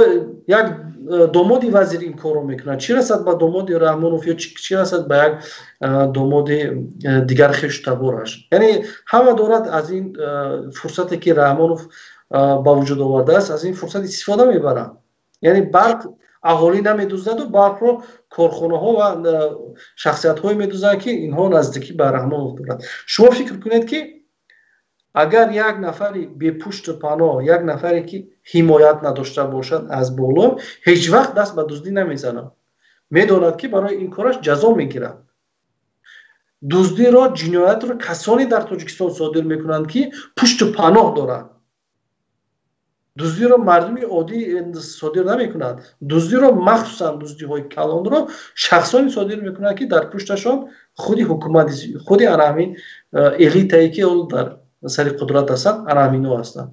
як домоди вазир ин корро мекунад, чӣ расад ба домоди Раҳмонов ё чӣ расад ба як домоди дигар хештабораш? Яъне ҳама дорад аз ин фурсате, ки Раҳмонов ба вуҷуд овардааст, аз ин фурсат истифода мебаранд. Яъне барқ аҳолӣ намедуздаду барқро корхонаҳо ва шахсиятҳое медузданд, ки инҳо наздикӣ ба Раҳмонов доранд. Шумо фикр кунед, ки агар як нафари бепушту паноҳ, як нафаре, ки ҳимоят надошта бошад аз боло, ҳеҷ вақт даст ба дуздӣ намезанад. Медонад, ки барои ин кораш ҷазо мегирад. Дуздиро, ҷиноятро касоне дар Тоҷикистон содир мекунанд, ки пушту паноҳ доранд. Дуздиро мардуми оддӣ содир намекунад. Дуздиро, махсусан дуздиҳои калонро, шахсоне содир мекунанд, ки дар пушташон худи ҳукумат, худи ана ҳамин элитае, ки дар сари қудрат ҳастанд, ана ҳаминҳо ҳастанд.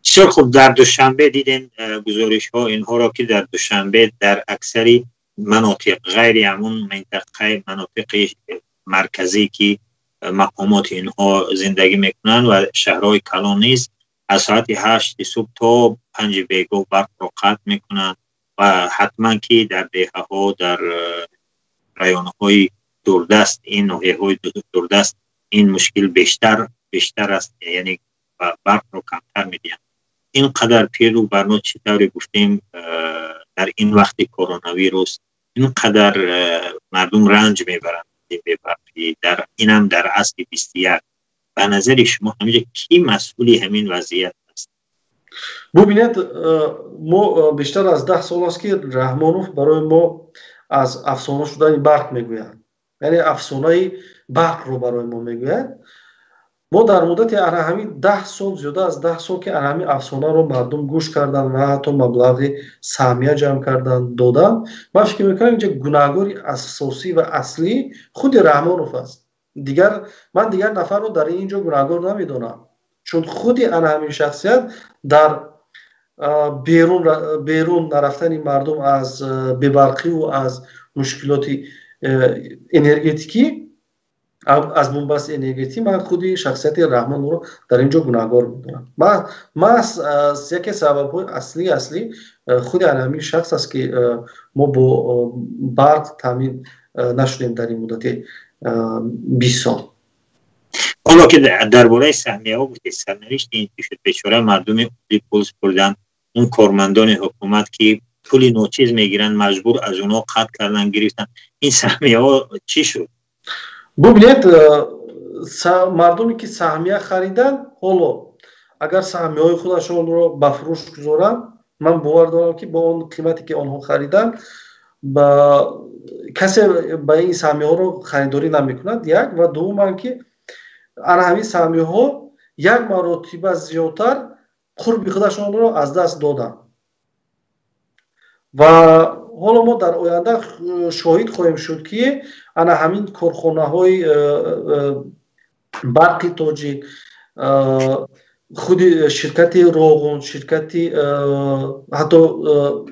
Бисёр хуб, дар Душанбе дидем гузоришҳо инҳоро, ки дар Душанбе дар аксари манотиқ, ғайри ҳамун минтақаи манотиқи марказӣ, ки мақомоти инҳо зиндагӣ мекунанд, ва шаҳрҳои калон низ аз соати 8 субҳ то 5 бегоҳ барқро қатъ мекунанд ва ҳатман ки дар деҳаҳо, дар районҳои дурдаст, ин ноҳияҳои дурдаст ин мушкил бештар аст, яъне барқро камтар медиҳанд. Ин қадар пиру барно, чӣ тавре гуфтем, дар ин вақти коронавирус ин қадар мардум ранҷ мебаранд бебарқӣ, дар инам дар асри 21. Ба назари шумо ҳаминҷа кӣ масъули ҳамин вазъият аст? Бубинед, мо бештар аз 10 сол аст, ки Раҳмонов барои мо аз афсона шудани барқ мегӯяд, яъне афсонаи барқро барои мо мегӯяд. Мо дар муддати ана ҳамин 10 сол, зиёда аз 10 сол, ки ана ҳамин афсонаро мардум гӯш карданд ва ҳатто маблағи саҳмия ҷамъ карданд, доданд, ман фикр мекунам, инҷа гунаҳгори асосӣ ва аслӣ худи Раҳмонов аст. Дигар ман дигар нафарро дар ин ҷо гунаҳгор намедонам, чун худи ана ҳамин шахсият дар берун нарафтани мардум аз бебарқиву аз мушкилоти энергетикӣ, аз бунбасти энергетикӣ, ман худи шахсияти Раҳмонро дар ин ҷо гунаҳгор медонам. Маҳз яке сабабҳои аслӣ худи ана ҳамин шахс аст, ки мо бо барқ таъмин нашудем дар ин муддати 20 сол. Ҳоло ки дар бораи саҳмияҳо гуфтед, сарнавишти ин чӣ шуд? Бечора мардуми оддӣ пул супурданд, он кормандони ҳукумат, ки пули ночиз мегиранд, маҷбур аз онҳо қатъ кардан гирифтанд. Ин саҳмияҳо чӣ шуд? Бубинед, мардуме ки саҳмия хариданд, ҳоло агар саҳмияҳои худашонро ба фурӯш гузоранд, ман бовар дорам, ки бо он қимате ки онҳо хариданд, ба касе ба ин саҳмияҳоро харидорӣ намекунад. Як ва дуввуман, ки ана ҳамин саҳмияҳо як маротиба зиёдтар қурби худашонро аз даст доданд ва ҳоло мо дар оянда шоҳид хоҳем шуд, ки ана ҳамин корхонаҳои барқи тоҷик, худи ширкати Роғун, ширкати, ҳатто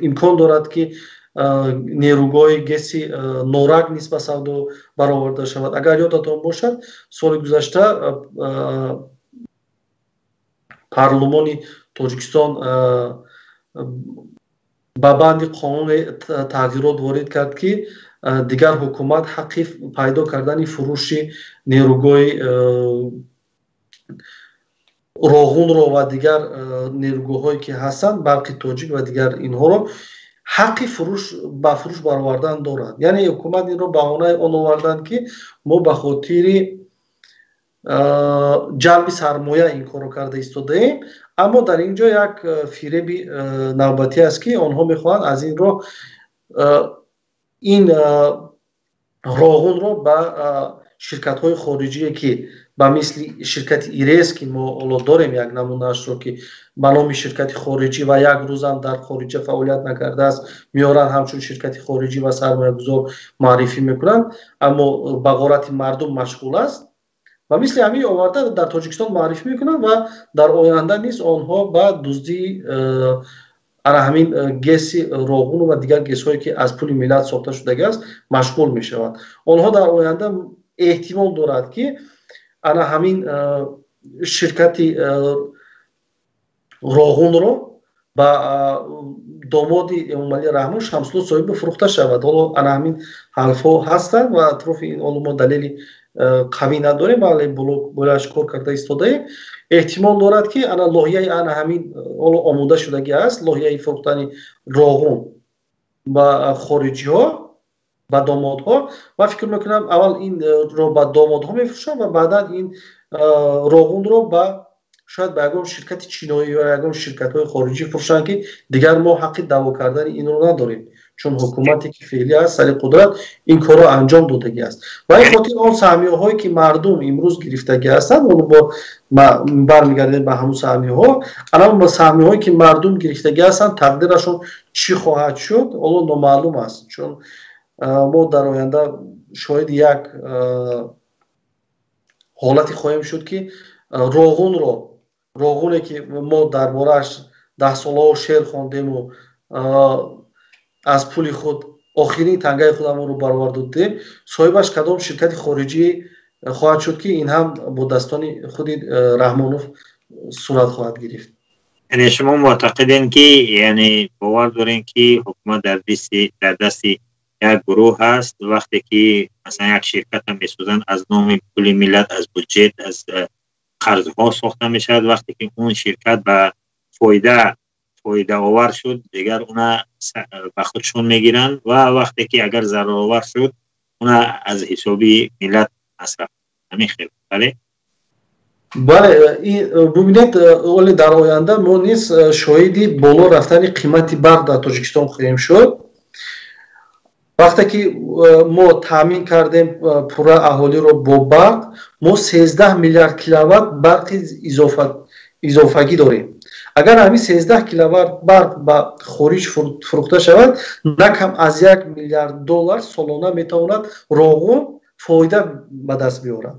имкон дорад, ки нерӯгоҳи ГЭСи Норак низ ба савдо бароварда шавад. Агар ёдатон бошад, соли гузашта парлумони Тоҷикистон ба банди қонуне тағйирот ворид кард, ки дигар ҳукумат ҳаққи пайдо кардани фурӯши нерӯгоҳи Роғунро ва дигар нерӯгоҳҳое ки ҳастанд, барқи тоҷик ва дигар инҳоро ҳаққи фурӯш ба фурӯш баровардан дорад. Яъне ҳукумат инро баҳонаи он оварданд, ки мо ба хотири ҷалби сармоя ин корро карда истодаем, аммо дар ин ҷо як фиреби навбатӣ аст, ки онҳо мехоҳанд аз ин роҳ ин Роғунро ба ширкатҳои хориҷие, ки ба мисли ширкати Ирес, ки мо ҳоло дорем як намунаашро, ки ба номи ширкати хориҷӣ ва як рӯзам дар хориҷа фаъолият накардааст, меоранд, ҳамчун ширкати хориҷӣ ва сармоягузор муаррифӣ мекунанд, аммо ба ғорати мардум машғул аст, ва мисли ҳамин оварда дар Тоҷикистон муаррифӣ мекунанд ва дар оянда низ онҳо ба дуздии ана ҳамин ГЭСи Роғуну ва дигар ГЭСҳое, ки аз пули миллат сохта шудагӣ аст, машғул мешаванд. Онҳо дар оянда эҳтимол дорад, ки ана ҳамин ширкати Роғунро ба домоди Эмомалӣ Раҳмон Шамсулло Соҳибов фурӯхта шавад. Ҳоло ана ҳамин ҳарфҳо ҳастанд ва атрофи ин ҳоло мо далели қавӣ надорем, вале болояш кор карда истодаем. Эҳтимол дорад, ки ана лоҳияи ана ҳамин ҳоло омода шудагӣ аст, лоҳияи фурӯхтани Роғун ба хориҷиҳо, ба домодҳо. Ман фикр мекунам, аввал инро ба домодҳо мефурӯшанд ва баъдан ин Роғунро ба шояд ба ягон ширкати чиноӣ ё ягон ширкатҳои хориҷӣ фурӯшанд, ки дигар мо ҳаққи даъво кардани инро надорем, чун ҳукумате ки феълӣ аст сари қудрат, ин корро анҷом додагӣ аст. Ба ин хотир он саҳмияҳое ки мардум имрӯз гирифтагӣ ҳастанд, оно бо бармегардем ба ҳамун саҳмияҳо, ана саҳмияҳое ки мардум гирифтагӣ ҳастанд, тақдирашон чӣ хоҳад шуд, ҳоло номаълум аст, чун мо дар оянда шоҳиди як ҳолате хоҳем шуд, ки Роғунро Роғуне ки мо дар борааш даҳсолаҳо шеър хондему аз пули худ охирин тангаи худамонро баровард додем, соҳибаш кадом ширкати хориҷӣ хоҳад шуд, ки ин ҳам бо дастони худи Раҳмонов сурат хоҳад гирифт. Яъне шумо муътақидем, ки, яъне бовар дорем, ки ҳукумат дар дасти як гурӯҳ ҳаст. Вақте ки масалан як ширкатам месозанд, аз номи пули миллат, аз буҷет, аз қарзҳо сохта мешавад. Вақте ки он ширкат ба фоидаовар шуд, дигар уна ба худшон мегиранд ва вақте ки агар зараровар шуд, уна аз ҳисоби миллат масраф. Ҳамин хел, бале? Бале, бубинед, оле дар оянда мо низ шоҳиди боло рафтани қимати барқ дар Тоҷикистон хоҳем шуд. Вақте ки мо таъмин кардем пурра аҳолиро бо барқ, мо 13 миллиард киловатт барқи изофагӣ дорем. Агар ҳамин 13 киловатт барқ ба хориҷ фурӯхта шавад, на кам аз 1 миллиард доллар солона метавонад Роғун фоида ба даст биёрад.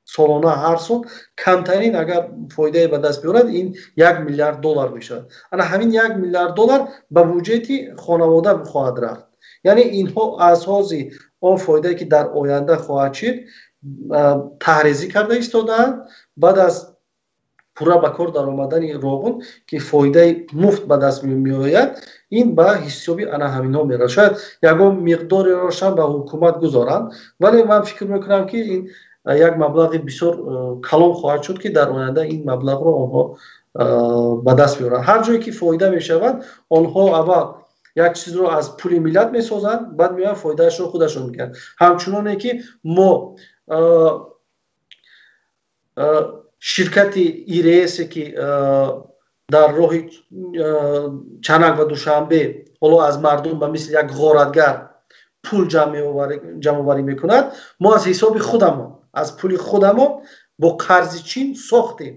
Солона, ҳар сол камтарин агар фоидае ба даст биёрад, ин 1 миллиард доллар мешавад. Ана ҳамин 1 миллиард доллар ба буҷети хонавода хоҳад рафт. Яъне инҳо аз ҳози он фоидае, ки дар оянда хоҳад шид, таҳрезӣ карда истодаанд. Баъд аз пурра ба кор даромадани Роғун, ки фоидаи муфт ба даст меояд, ин ба ҳисоби ана ҳаминҳо меравад. Шояд ягон миқдорерошам ба ҳукумат гузоранд, вале ман фикр мекунам, ки ин як маблағи бисёр калон хоҳад шуд, ки дар оянда ин маблағро онҳо ба даст меоранд. Ҳар ҷое ки фоида мешавад, онҳо аввал як чизро аз пули миллат месозанд, баъд меоянд, фоидаашро худашон мегиранд. Ҳамчуноне ки мо ширкати ИРСе, ки дар роҳи Чанак ва Душанбе ҳоло аз мардум ба мисли як ғоратгар пул ҷамъоварӣ мекунад, мо аз ҳисоби худамон, аз пули худамон бо қарзи Чин сохтем.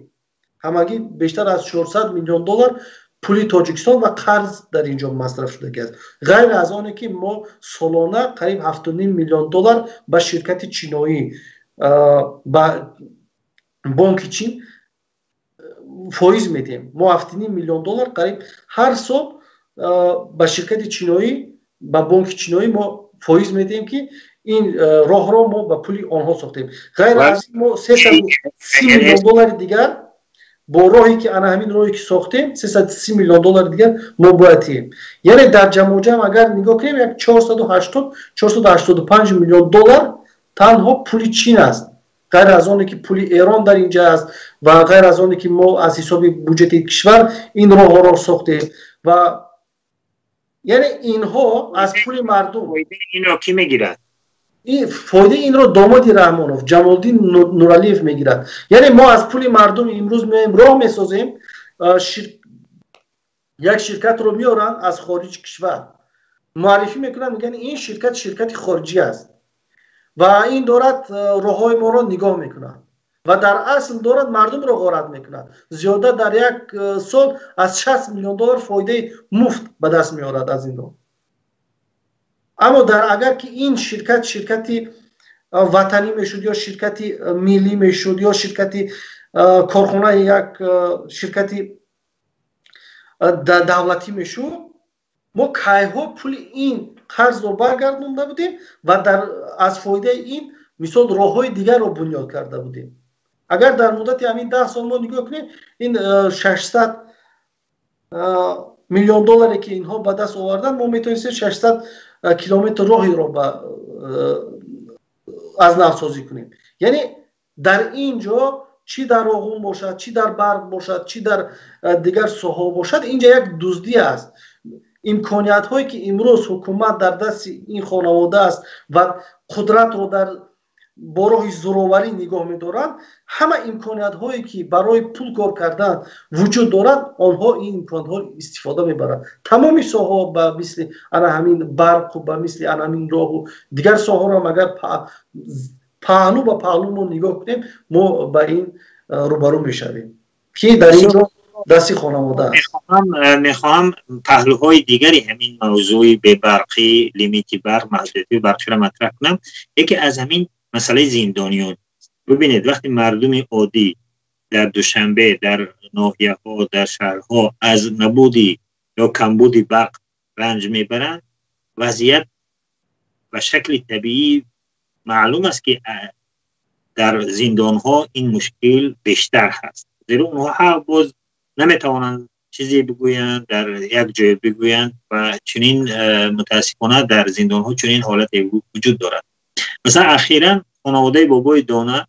Ҳамагӣ бештар аз 400 миллион доллар пули Тоҷикистон ва қарз дар ин ҷо масраф шудагӣ аст. Ғайр аз оне ки мо солона қариб 7,5 миллион доллар ба ширкати чиноӣ, ба бонки Чин фоиз медиҳем. Мо 7,5 миллион доллар қариб ҳар сол ба ширкати чиноӣ, ба бонки чиноӣ мо фоиз медиҳем, ки ин роҳро мо ба пули онҳо сохтем. Ғайр аз мо 330 миллион доллари дигар бо роҳе ки ана ҳамин роҳе ки сохтем, 330 миллион доллари дигар мо бояд диҳем. Яъне дар ҷамъуҷамъ агар нигоҳ кунем, як 480, 485 миллион доллар танҳо пули Чин аст, ғайр аз оне ки пули Эрон дар инҷа аст ва ғайр аз оне ки мо аз ҳисоби буҷети кишвар ин роҳҳоро сохтем. Ва яъне инҳо аз пули мардум Инро кӣ мегирад? Фоидаи инро домоди Раҳмонов Ҷамолиддин Нуралиев мегирад. Яъне мо аз пули мардум имрӯз меоем, роҳ месозем, як ширкатро меоранд, аз хориҷи кишвар муаррифӣ мекунанд, мегӯянд, ин ширкат ширкати хориҷӣ аст ва ин дорад роҳҳои моро нигоҳ мекунад ва дар асл дорад мардумро ғорат мекунад. Зиёда дар як сол аз 60 миллион доллар фоидаи муфт ба даст меорад аз ин роҳ. Аммо дар агар ки ин ширкат ширкати ватанӣ мешуд ё ширкати миллӣ мешуд ё ширкати корхонаи як ширкати давлатӣ мешуд, мо кайҳо пули ин қарзро баргардонда будем ва аз фоидаи ин мисол роҳҳои дигарро бунёд карда будем. Агар дар муддати ҳамин 10 сол мо нигоҳ кунем, ин 600 миллион долларе, ки инҳо ба даст оварданд, мо метавонистем 600 километр роҳеро аз навсозӣ кунем. Яъне дар ин ҷо, чӣ дар Роғун бошад, чӣ дар барқ бошад, чӣ дар дигар соҳаҳо бошад, инҷа як дуздӣ аст. Имкониятҳое, ки имрӯз ҳукумат дар дасти ин хонавода аст ва қудратро дар бо роҳи зӯроварӣ нигоҳ медоранд, ҳама имкониятҳое, ки барои пул кор кардан вуҷуд дорад, онҳо ин имкониятҳо истифода мебаранд. Тамоми соҳаҳо, ба мисли ана ҳамин барқу ба мисли ана ҳамин роҳу дигар соҳаҳоро агар паҳлӯ ба паҳлӯ мо нигоҳ кунем, мо ба ин рӯбарӯ мешавем, ки дар ин ҷо дасти хонавода аст. Мехоҳам паҳлӯҳои дигари ҳамин мавзӯи бебарқӣ, лимити барқ, маҳдудияти барқиро матраҳ кунам. Яке аз ҳамин масъалаи зиндониён. Бубинед, вақте мардуми оддӣ дар Душанбе, дар ноҳияҳо, дар шаҳрҳо аз набуди ё камбуди барқ ранҷ мебаранд, вазъият ба шакли табиӣ маълум аст, ки дар зиндонҳо ин мушкил бештар ҳаст, зеро онҳо боз наметавонанд чизе бигӯянд, дар як ҷой бигӯянд ва чунин мутаассифона дар зиндонҳо чунин ҳолате вуҷуд дорад. Масалан, ахиран хонаводаи бобои Дона,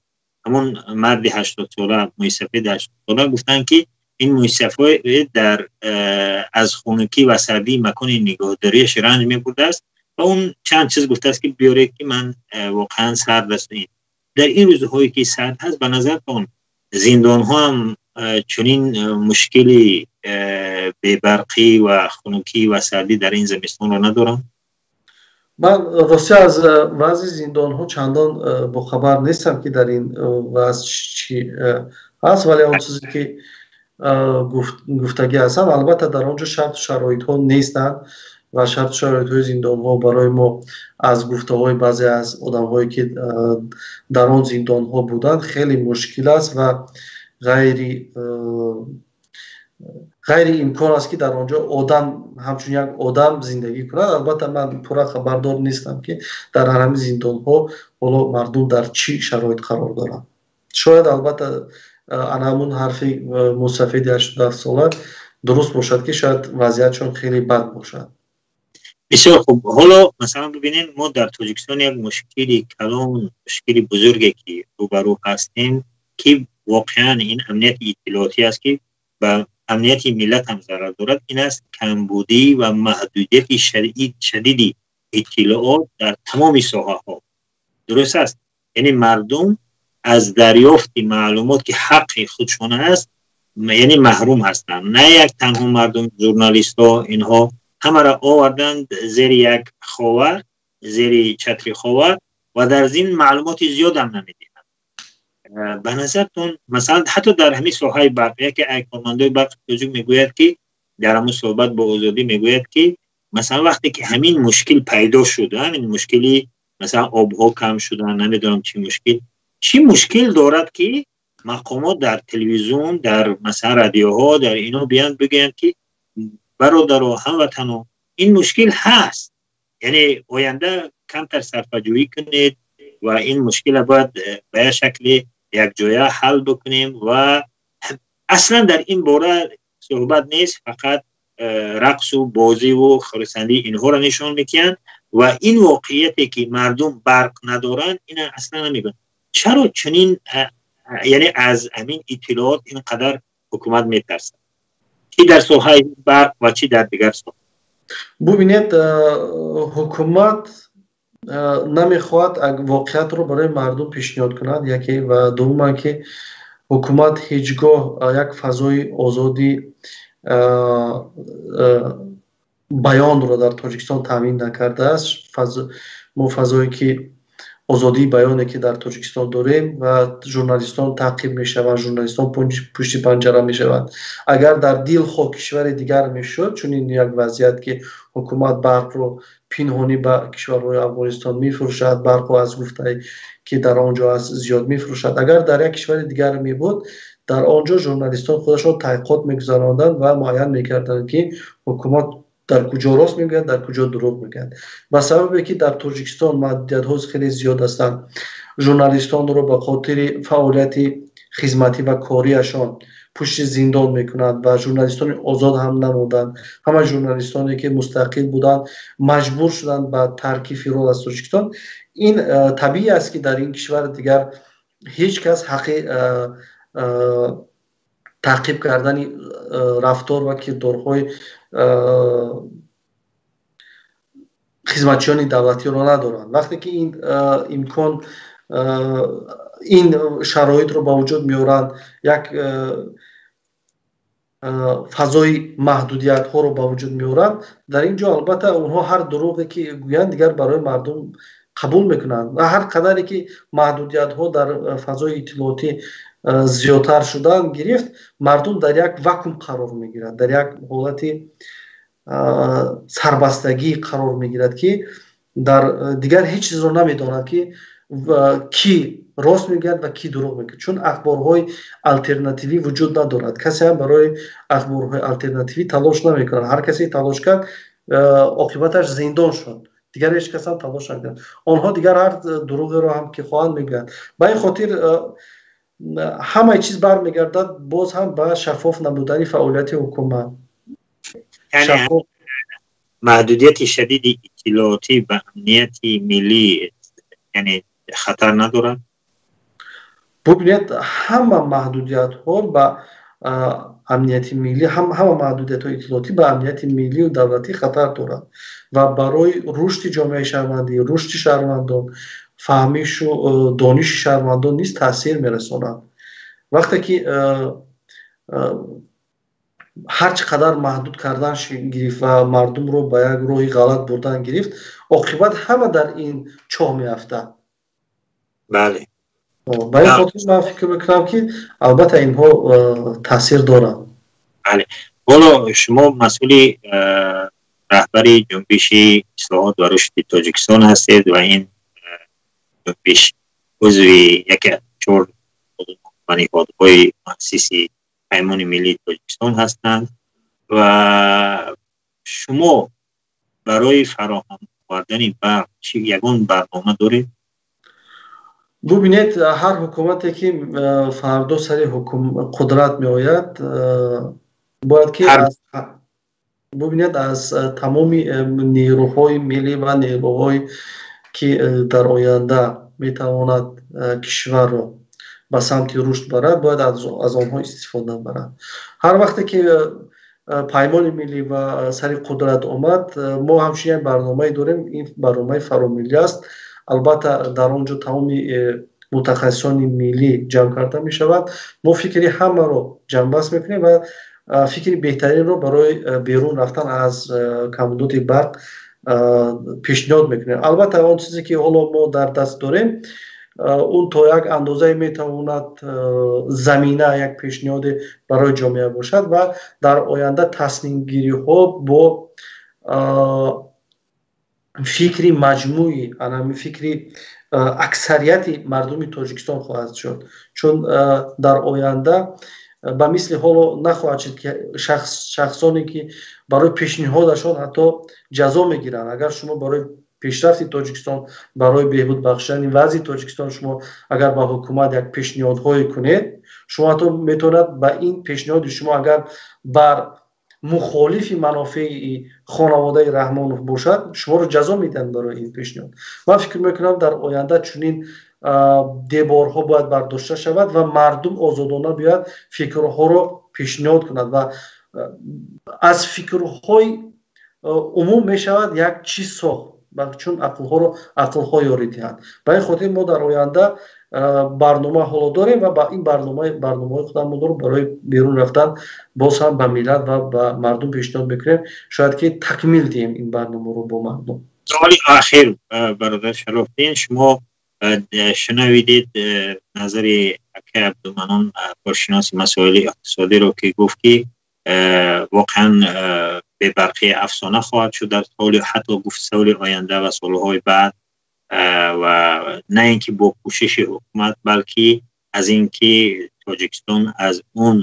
ҳамон марди 80-сола, мӯйсафеди 80-сола, гуфтанд, ки ин мӯйсафед дар аз хунукӣ ва сардии макони нигоҳдориаш ранҷ мебурдааст ва он чанд чиз гуфтааст, ки биёред, ки ман воқеан сард аст. Ин дар ин рӯзҳое ки сард ҳаст, ба назартон зиндонҳо ҳам чунин мушкили бебарқӣ ва хунукӣ ва сардӣ дар ин зимистонро надоранд? Ман ростӣ аз вазъи зиндонҳо чандон бохабар нестам, ки дар ин вазъ чӣ ҳаст, вале он чизе ки гуфтагӣ ҳастам, албатта дар он ҷо шарту шароитҳо нестанд ва шарту шароитҳои зиндонҳо барои мо аз гуфтаҳои баъзе аз одамҳое, ки дар он зиндонҳо буданд, хеле мушкил аст ва ғайри имкон аст, ки дар он ҷо одам ҳамчун як одам зиндагӣ кунад. Албатта, ман пурра хабардор нестам, ки дар ҳамин зиндонҳо ҳоло мардум дар чӣ шароит қарор доранд. Шояд, албатта, ана ҳамун ҳарфи мусафеди 87-сола дуруст бошад, ки шояд вазъиятшон хеле бад бошад. Бисёр хуб. Ҳоло, масалан, бибинед, мо дар Тоҷикистон як мушкили калон, мушкили бузурге ки рӯбарӯ ҳастем, ки воқеан ин амнияти иттилоотӣ аст, ки ба амнияти миллат ҳам зарар дорад, ин аст камбудӣ ва маҳдудияти шадиди иттилоот дар тамоми соҳаҳо. Дуруст аст? Яъне мардум аз дарёфти маълумот, ки ҳаққи худшон аст, яъне маҳрум ҳастанд. На як танҳо мардум, журналистҳо, инҳо ҳамаро оварданд зери як ховар, зери чатри ховар ва дар зин маълумоти зиёдам намедиҳанд. Ба назартон, масалан, ҳатто дар ҳамин соҳаи барқ, яке аз кормандои барқи тоҷик мегӯяд, ки дар ҳамун суҳбат бо Озодӣ мегӯяд, ки масалан, вақте ки ҳамин мушкил пайдо шуд, ҳамин мушкили, масалан, обҳо кам шудан, намедонам чӣ мушкил, чӣ мушкил дорад, ки мақомот дар телевизион, дар, масалан, радиоҳо, дар ино биёнд, бигӯянд, ки бародаро, ҳамватано, ин мушкил ҳаст, яъне оянда камтар сарфаҷӯӣ кунед ва ин мушкила бояд ба як шакли якҷоя ҳал бикунем. Ва аслан дар ин бора суҳбат нест, фақат рақсу бозиву хурсандӣ инҳоро нишон медиҳанд ва ин воқеияте ки мардум барқ надоранд, ина аслан намегӯянд. Чаро чунин, яъне аз ҳамин иттилоот ин қадар ҳукумат метарсад, чӣ дар соҳаи барқ ва чӣ дар дигар соҳа? Бубинед, ҳукумат намехоҳад воқеиятро барои мардум пешниҳод кунад, яке, ва дуввуман, ки ҳукумат ҳеҷ гоҳ як фазои озоди баёнро дар Тоҷикистон таъмин накардааст. Мо фазое ки озодии баёне ки дар Тоҷикистон дорем ва журналистон таъқиб мешаванд, журналистон пушти панҷара мешаванд. Агар дар дилхоҳ кишвари дигар мешуд чунин як вазъият, ки ҳукумат барқро пинҳонӣ ба кишварҳои Афғонистон мефурӯшад, барқро аз гуфтае ки дар он ҷо аст зиёд мефурӯшад, агар дар як кишвари дигар мебуд, дар он ҷо журналистон худашон таҳқиқот мегузаронданд ва муайян мекарданд, ки ҳукумат дар куҷо рост мегӯяд, дар куҷо дурӯғ мегӯяд. Ба сабабе ки дар Тоҷикистон маҳдудиятҳо хеле зиёд ҳастанд, журналистонро ба хотири фаъолияти хизматӣ ва кориашон пушти зиндон мекунанд ва журналистони озод ҳам намонданд. Ҳама журналистоне ки мустақил буданд, маҷбур шуданд ба тарки фирор аз Тоҷикистон. Ин табиӣ аст, ки дар ин кишвар дигар ҳеҷ кас ҳаққи таъқиб кардани рафтор ва кирдорҳои хизматчиёни давлатиро надоранд. Вақте ки ин имкон, ин шароитро ба вуҷуд меоранд, як фазои маҳдудиятҳоро ба вуҷуд меоранд, дар ин ҷо албатта онҳо ҳар дурӯғе ки гӯянд, дигар барои мардум қабул мекунанд. Ва ҳар қадаре ки маҳдудиятҳо дар фазои иттилоотӣ зиёдтар шудан гирифт, мардум дар як вакуум қарор мегирад, дар як ҳолати сарбастагӣ қарор мегирад, ки дар дигар ҳеҷ чизро намедонад, ки кӣ рост мегӯяд ва кӣ дурӯғ мегӯяд, чун ахборҳои алтернативӣ вуҷуд надорад. Касе ҳам барои ахборҳои алтернативӣ талош намекунад. Ҳар касе талош кард, оқибаташ зиндон шуд. Дигар ҳеҷ кас ҳам талош накард. Онҳо дигар ҳар дурӯғеро ҳам ки хоҳанд, мегӯянд. Ба ин хотир ҳамаи чиз бармегардад боз ҳам ба шаффоф набудани фаъолияти ҳукумат. Маҳдудияти шадиди иттилоотӣ ба амнияти миллӣ, яъне, хатар надорад? Бубинед, ҳама маҳдудиятҳо ба амнияти миллӣ, ҳама маҳдудиятҳои иттилоотӣ ба амнияти миллию давлатӣ хатар дорад ва барои рушди ҷомеаи шаҳрвандӣ, рушди шаҳрвандон, фаҳмишу дониши шаҳрвандон низ таъсир мерасонад. Вақте ки ҳар чӣ қадар маҳдуд кардан гирифт ва мардумро ба як роҳи ғалат бурдан гирифт, оқибат ҳама дар ин чоҳ меафтад. Бале. Ба ин хотир ман фикр мекунам, ки албатта инҳо таъсир доранд. Бале, ҳоло шумо масъули раҳбари Ҷунбиши ислоҳот ва рушди Тоҷикистон ҳастед ва ин ҷунбиш узви яке аз чор ва ниҳодҳои муассиси Паймони миллии Тоҷикистон ҳастанд. Ва шумо барои фароҳам овардани барқ чӣ ягон барнома доред? Бубинед, ҳар ҳукумате ки фардо сари қудрат меояд, бояд ки, бубинед, аз тамоми нерӯҳои миллӣ ва нерӯҳое ки дар оянда метавонад кишварро ба самти рушд барад, бояд аз онҳо истифода барад. Ҳар вақте ки Паймони миллӣ ва сари қудрат омад, мо ҳамчунин як барномае дорем. Ин барномаи фаромиллӣ аст. Албатта, дар он ҷо тамоми мутахассисони миллӣ ҷамъ карда мешавад. Мо фикри ҳамаро ҷамъбаст мекунем ва фикри беҳтаринро барои берун рафтан аз камбудоти барқ пешниҳод мекунем. Албатта, он чизе ки ҳоло мо дар даст дорем, он то як андозае метавонад замина, як пешниҳоде барои ҷомеа бошад ва дар оянда тасмимгириҳо бо фикри маҷмӯи, анами фикри аксарияти мардуми Тоҷикистон хоҳад шуд, чун дар оянда ба мисли ҳоло нахоҳад шуд, ки шахсоне ки барои пешниҳодашон ҳатто ҷазо мегиранд. Агар шумо барои пешрафти Тоҷикистон, барои беҳбуд бахшидани вазъи Тоҷикистон, шумо агар ба ҳукумат як пешниҳодҳое кунед, шумо ҳатто метавонад ба ин пешниҳоди шумо агар бар мухолифи манофеи хонаводаи Раҳмонов бошад, шуморо ҷазо медиҳанд барои ин пешниҳод. Ман фикр мекунам, дар оянда чунин деворҳо бояд бардошта шавад ва мардум озодона биёяд, фикрҳоро пешниҳод кунад ва аз фикрҳои умум мешавад як чиз сохт, чун ақлҳоро ақлҳо ёрӣ диҳанд. Ба ин хотир мо дар оянда барнома ҳоло дорем ва ба ин барномаҳои худамонро барои берун рафтан боз ҳам ба миллат ва ба мардум пешниҳод мекунем. Шояд ки такмил диҳем ин барномаро бо мардум. Саволи охир, бародар Шарофдин: шумо шунавидед назари акай Абдуманон, коршиноси масоили иқтисодиро, ки гуфт, ки воқеан бебарқӣ афсона хоҳад шуд дар соли, ҳатто гуфт, соли оянда ва солҳои баъд, ва на ин ки бо кӯшиши ҳукумат, балки аз ин ки Тоҷикистон аз он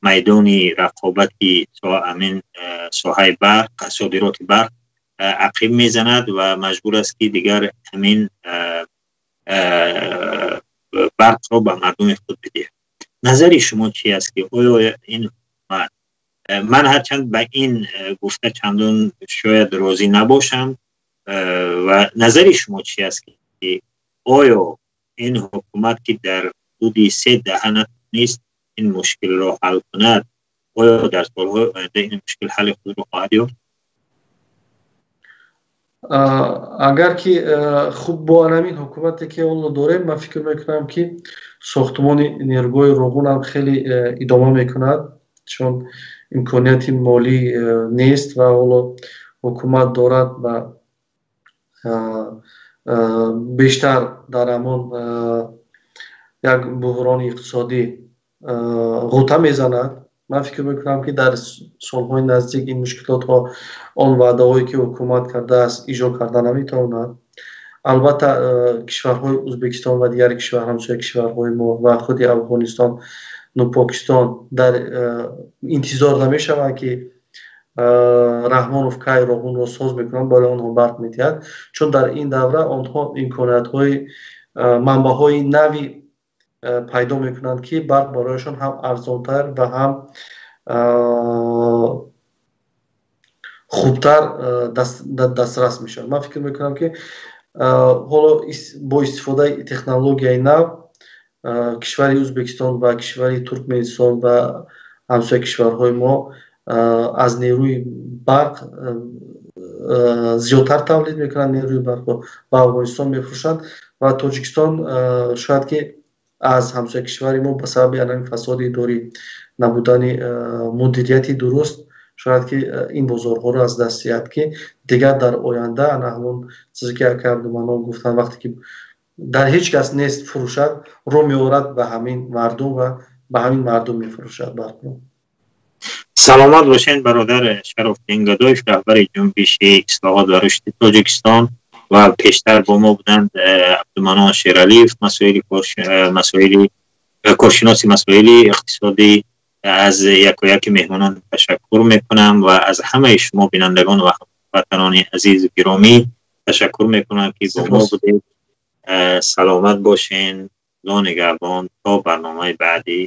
майдони рақобати ҳамин соҳаи барқ, содироти барқ ақиб мезанад ва маҷбур аст, ки дигар ҳамин барқро ба мардуми худ бидиҳад. Назари шумо чи аст, ки оё ин ҳукумат, ман ҳарчанд ба ин гуфта чандон шояд розӣ набошам, ва назари шумо чи аст, ки оё ин ҳукумат, ки дар ҳудуди 3 даҳа натавонист ин мушкилро ҳал кунад, оё дар солҳои оянда ин мушкил ҳалли худро хоҳад ёфт? Агар ки хуб, бо ҳамин ҳукумате ки ҳоло дорем, ман фикр мекунам, ки сохтмони нерӯгоҳи Роғун ҳам хеле идома мекунад, чун имконияти молӣ нест ва ҳоло ҳукумат дорад ба бештар дар ҳамон як буҳрони иқтисодӣ ғӯта мезанад. Ман фикр мекунам, ки дар солҳои наздик ин мушкилотҳо, он ваъдаҳое ки ҳукумат кардааст, иҷро карда наметавонад. Албатта, кишварҳои Ӯзбекистон ва дигар кишвар, ҳамсоя кишварҳои мо ва худи Афғонистон ну Покистон дар интизор намешаванд, ки Раҳмонов кай Роғунро соз мекунанд, барои онҳо барқ медиҳад, чун дар ин давра онҳо имкониятҳои, манбаъҳои нави пайдо мекунанд, ки барқ барояшон ҳам арзонтар ва ҳам хубтар дастрас мешавад. Ман фикр мекунам, ки ҳоло бо истифодаи технологияи нав кишвари Ӯзбекистон ва кишвари Туркменистон ва ҳамсоя кишварҳои мо аз нерӯи барқ зиёдтар тавлид мекунанд, нерӯи барқро ба Афғонистон мефурӯшанд ва Тоҷикистон шояд ки аз ҳамсоя кишвари мо ба сабаби анами фасоди идорӣ, набудани мудирияти дуруст, шояд ки ин бозорҳоро аз даст диҳад, ки дигар дар оянда ана ҳамон чизе, ки ака Абдуманон гуфтанд, вақте ки дар ҳеҷ кас нест фурӯшад, рӯ меорад ба ҳамин мардум ва ба ҳамин мардум мефурӯшад барқро. Саломат бошед, бародар Шарофиддин Гадоев, раҳбари Ҷунбиши ислоҳот ва рушди Тоҷикистон, ва пештар бо мо буданд Абдуманон Шералиев, масоили коршиноси масоили иқтисодӣ. Аз яку яки меҳмонон ташаккур мекунам ва аз ҳамаи шумо, бинандагон ва ҳамватанони азизу гиромӣ, ташаккур мекунам, ки бо мо будед. Саломат бошен, Худо нигаҳбон, то барномаи баъдӣ.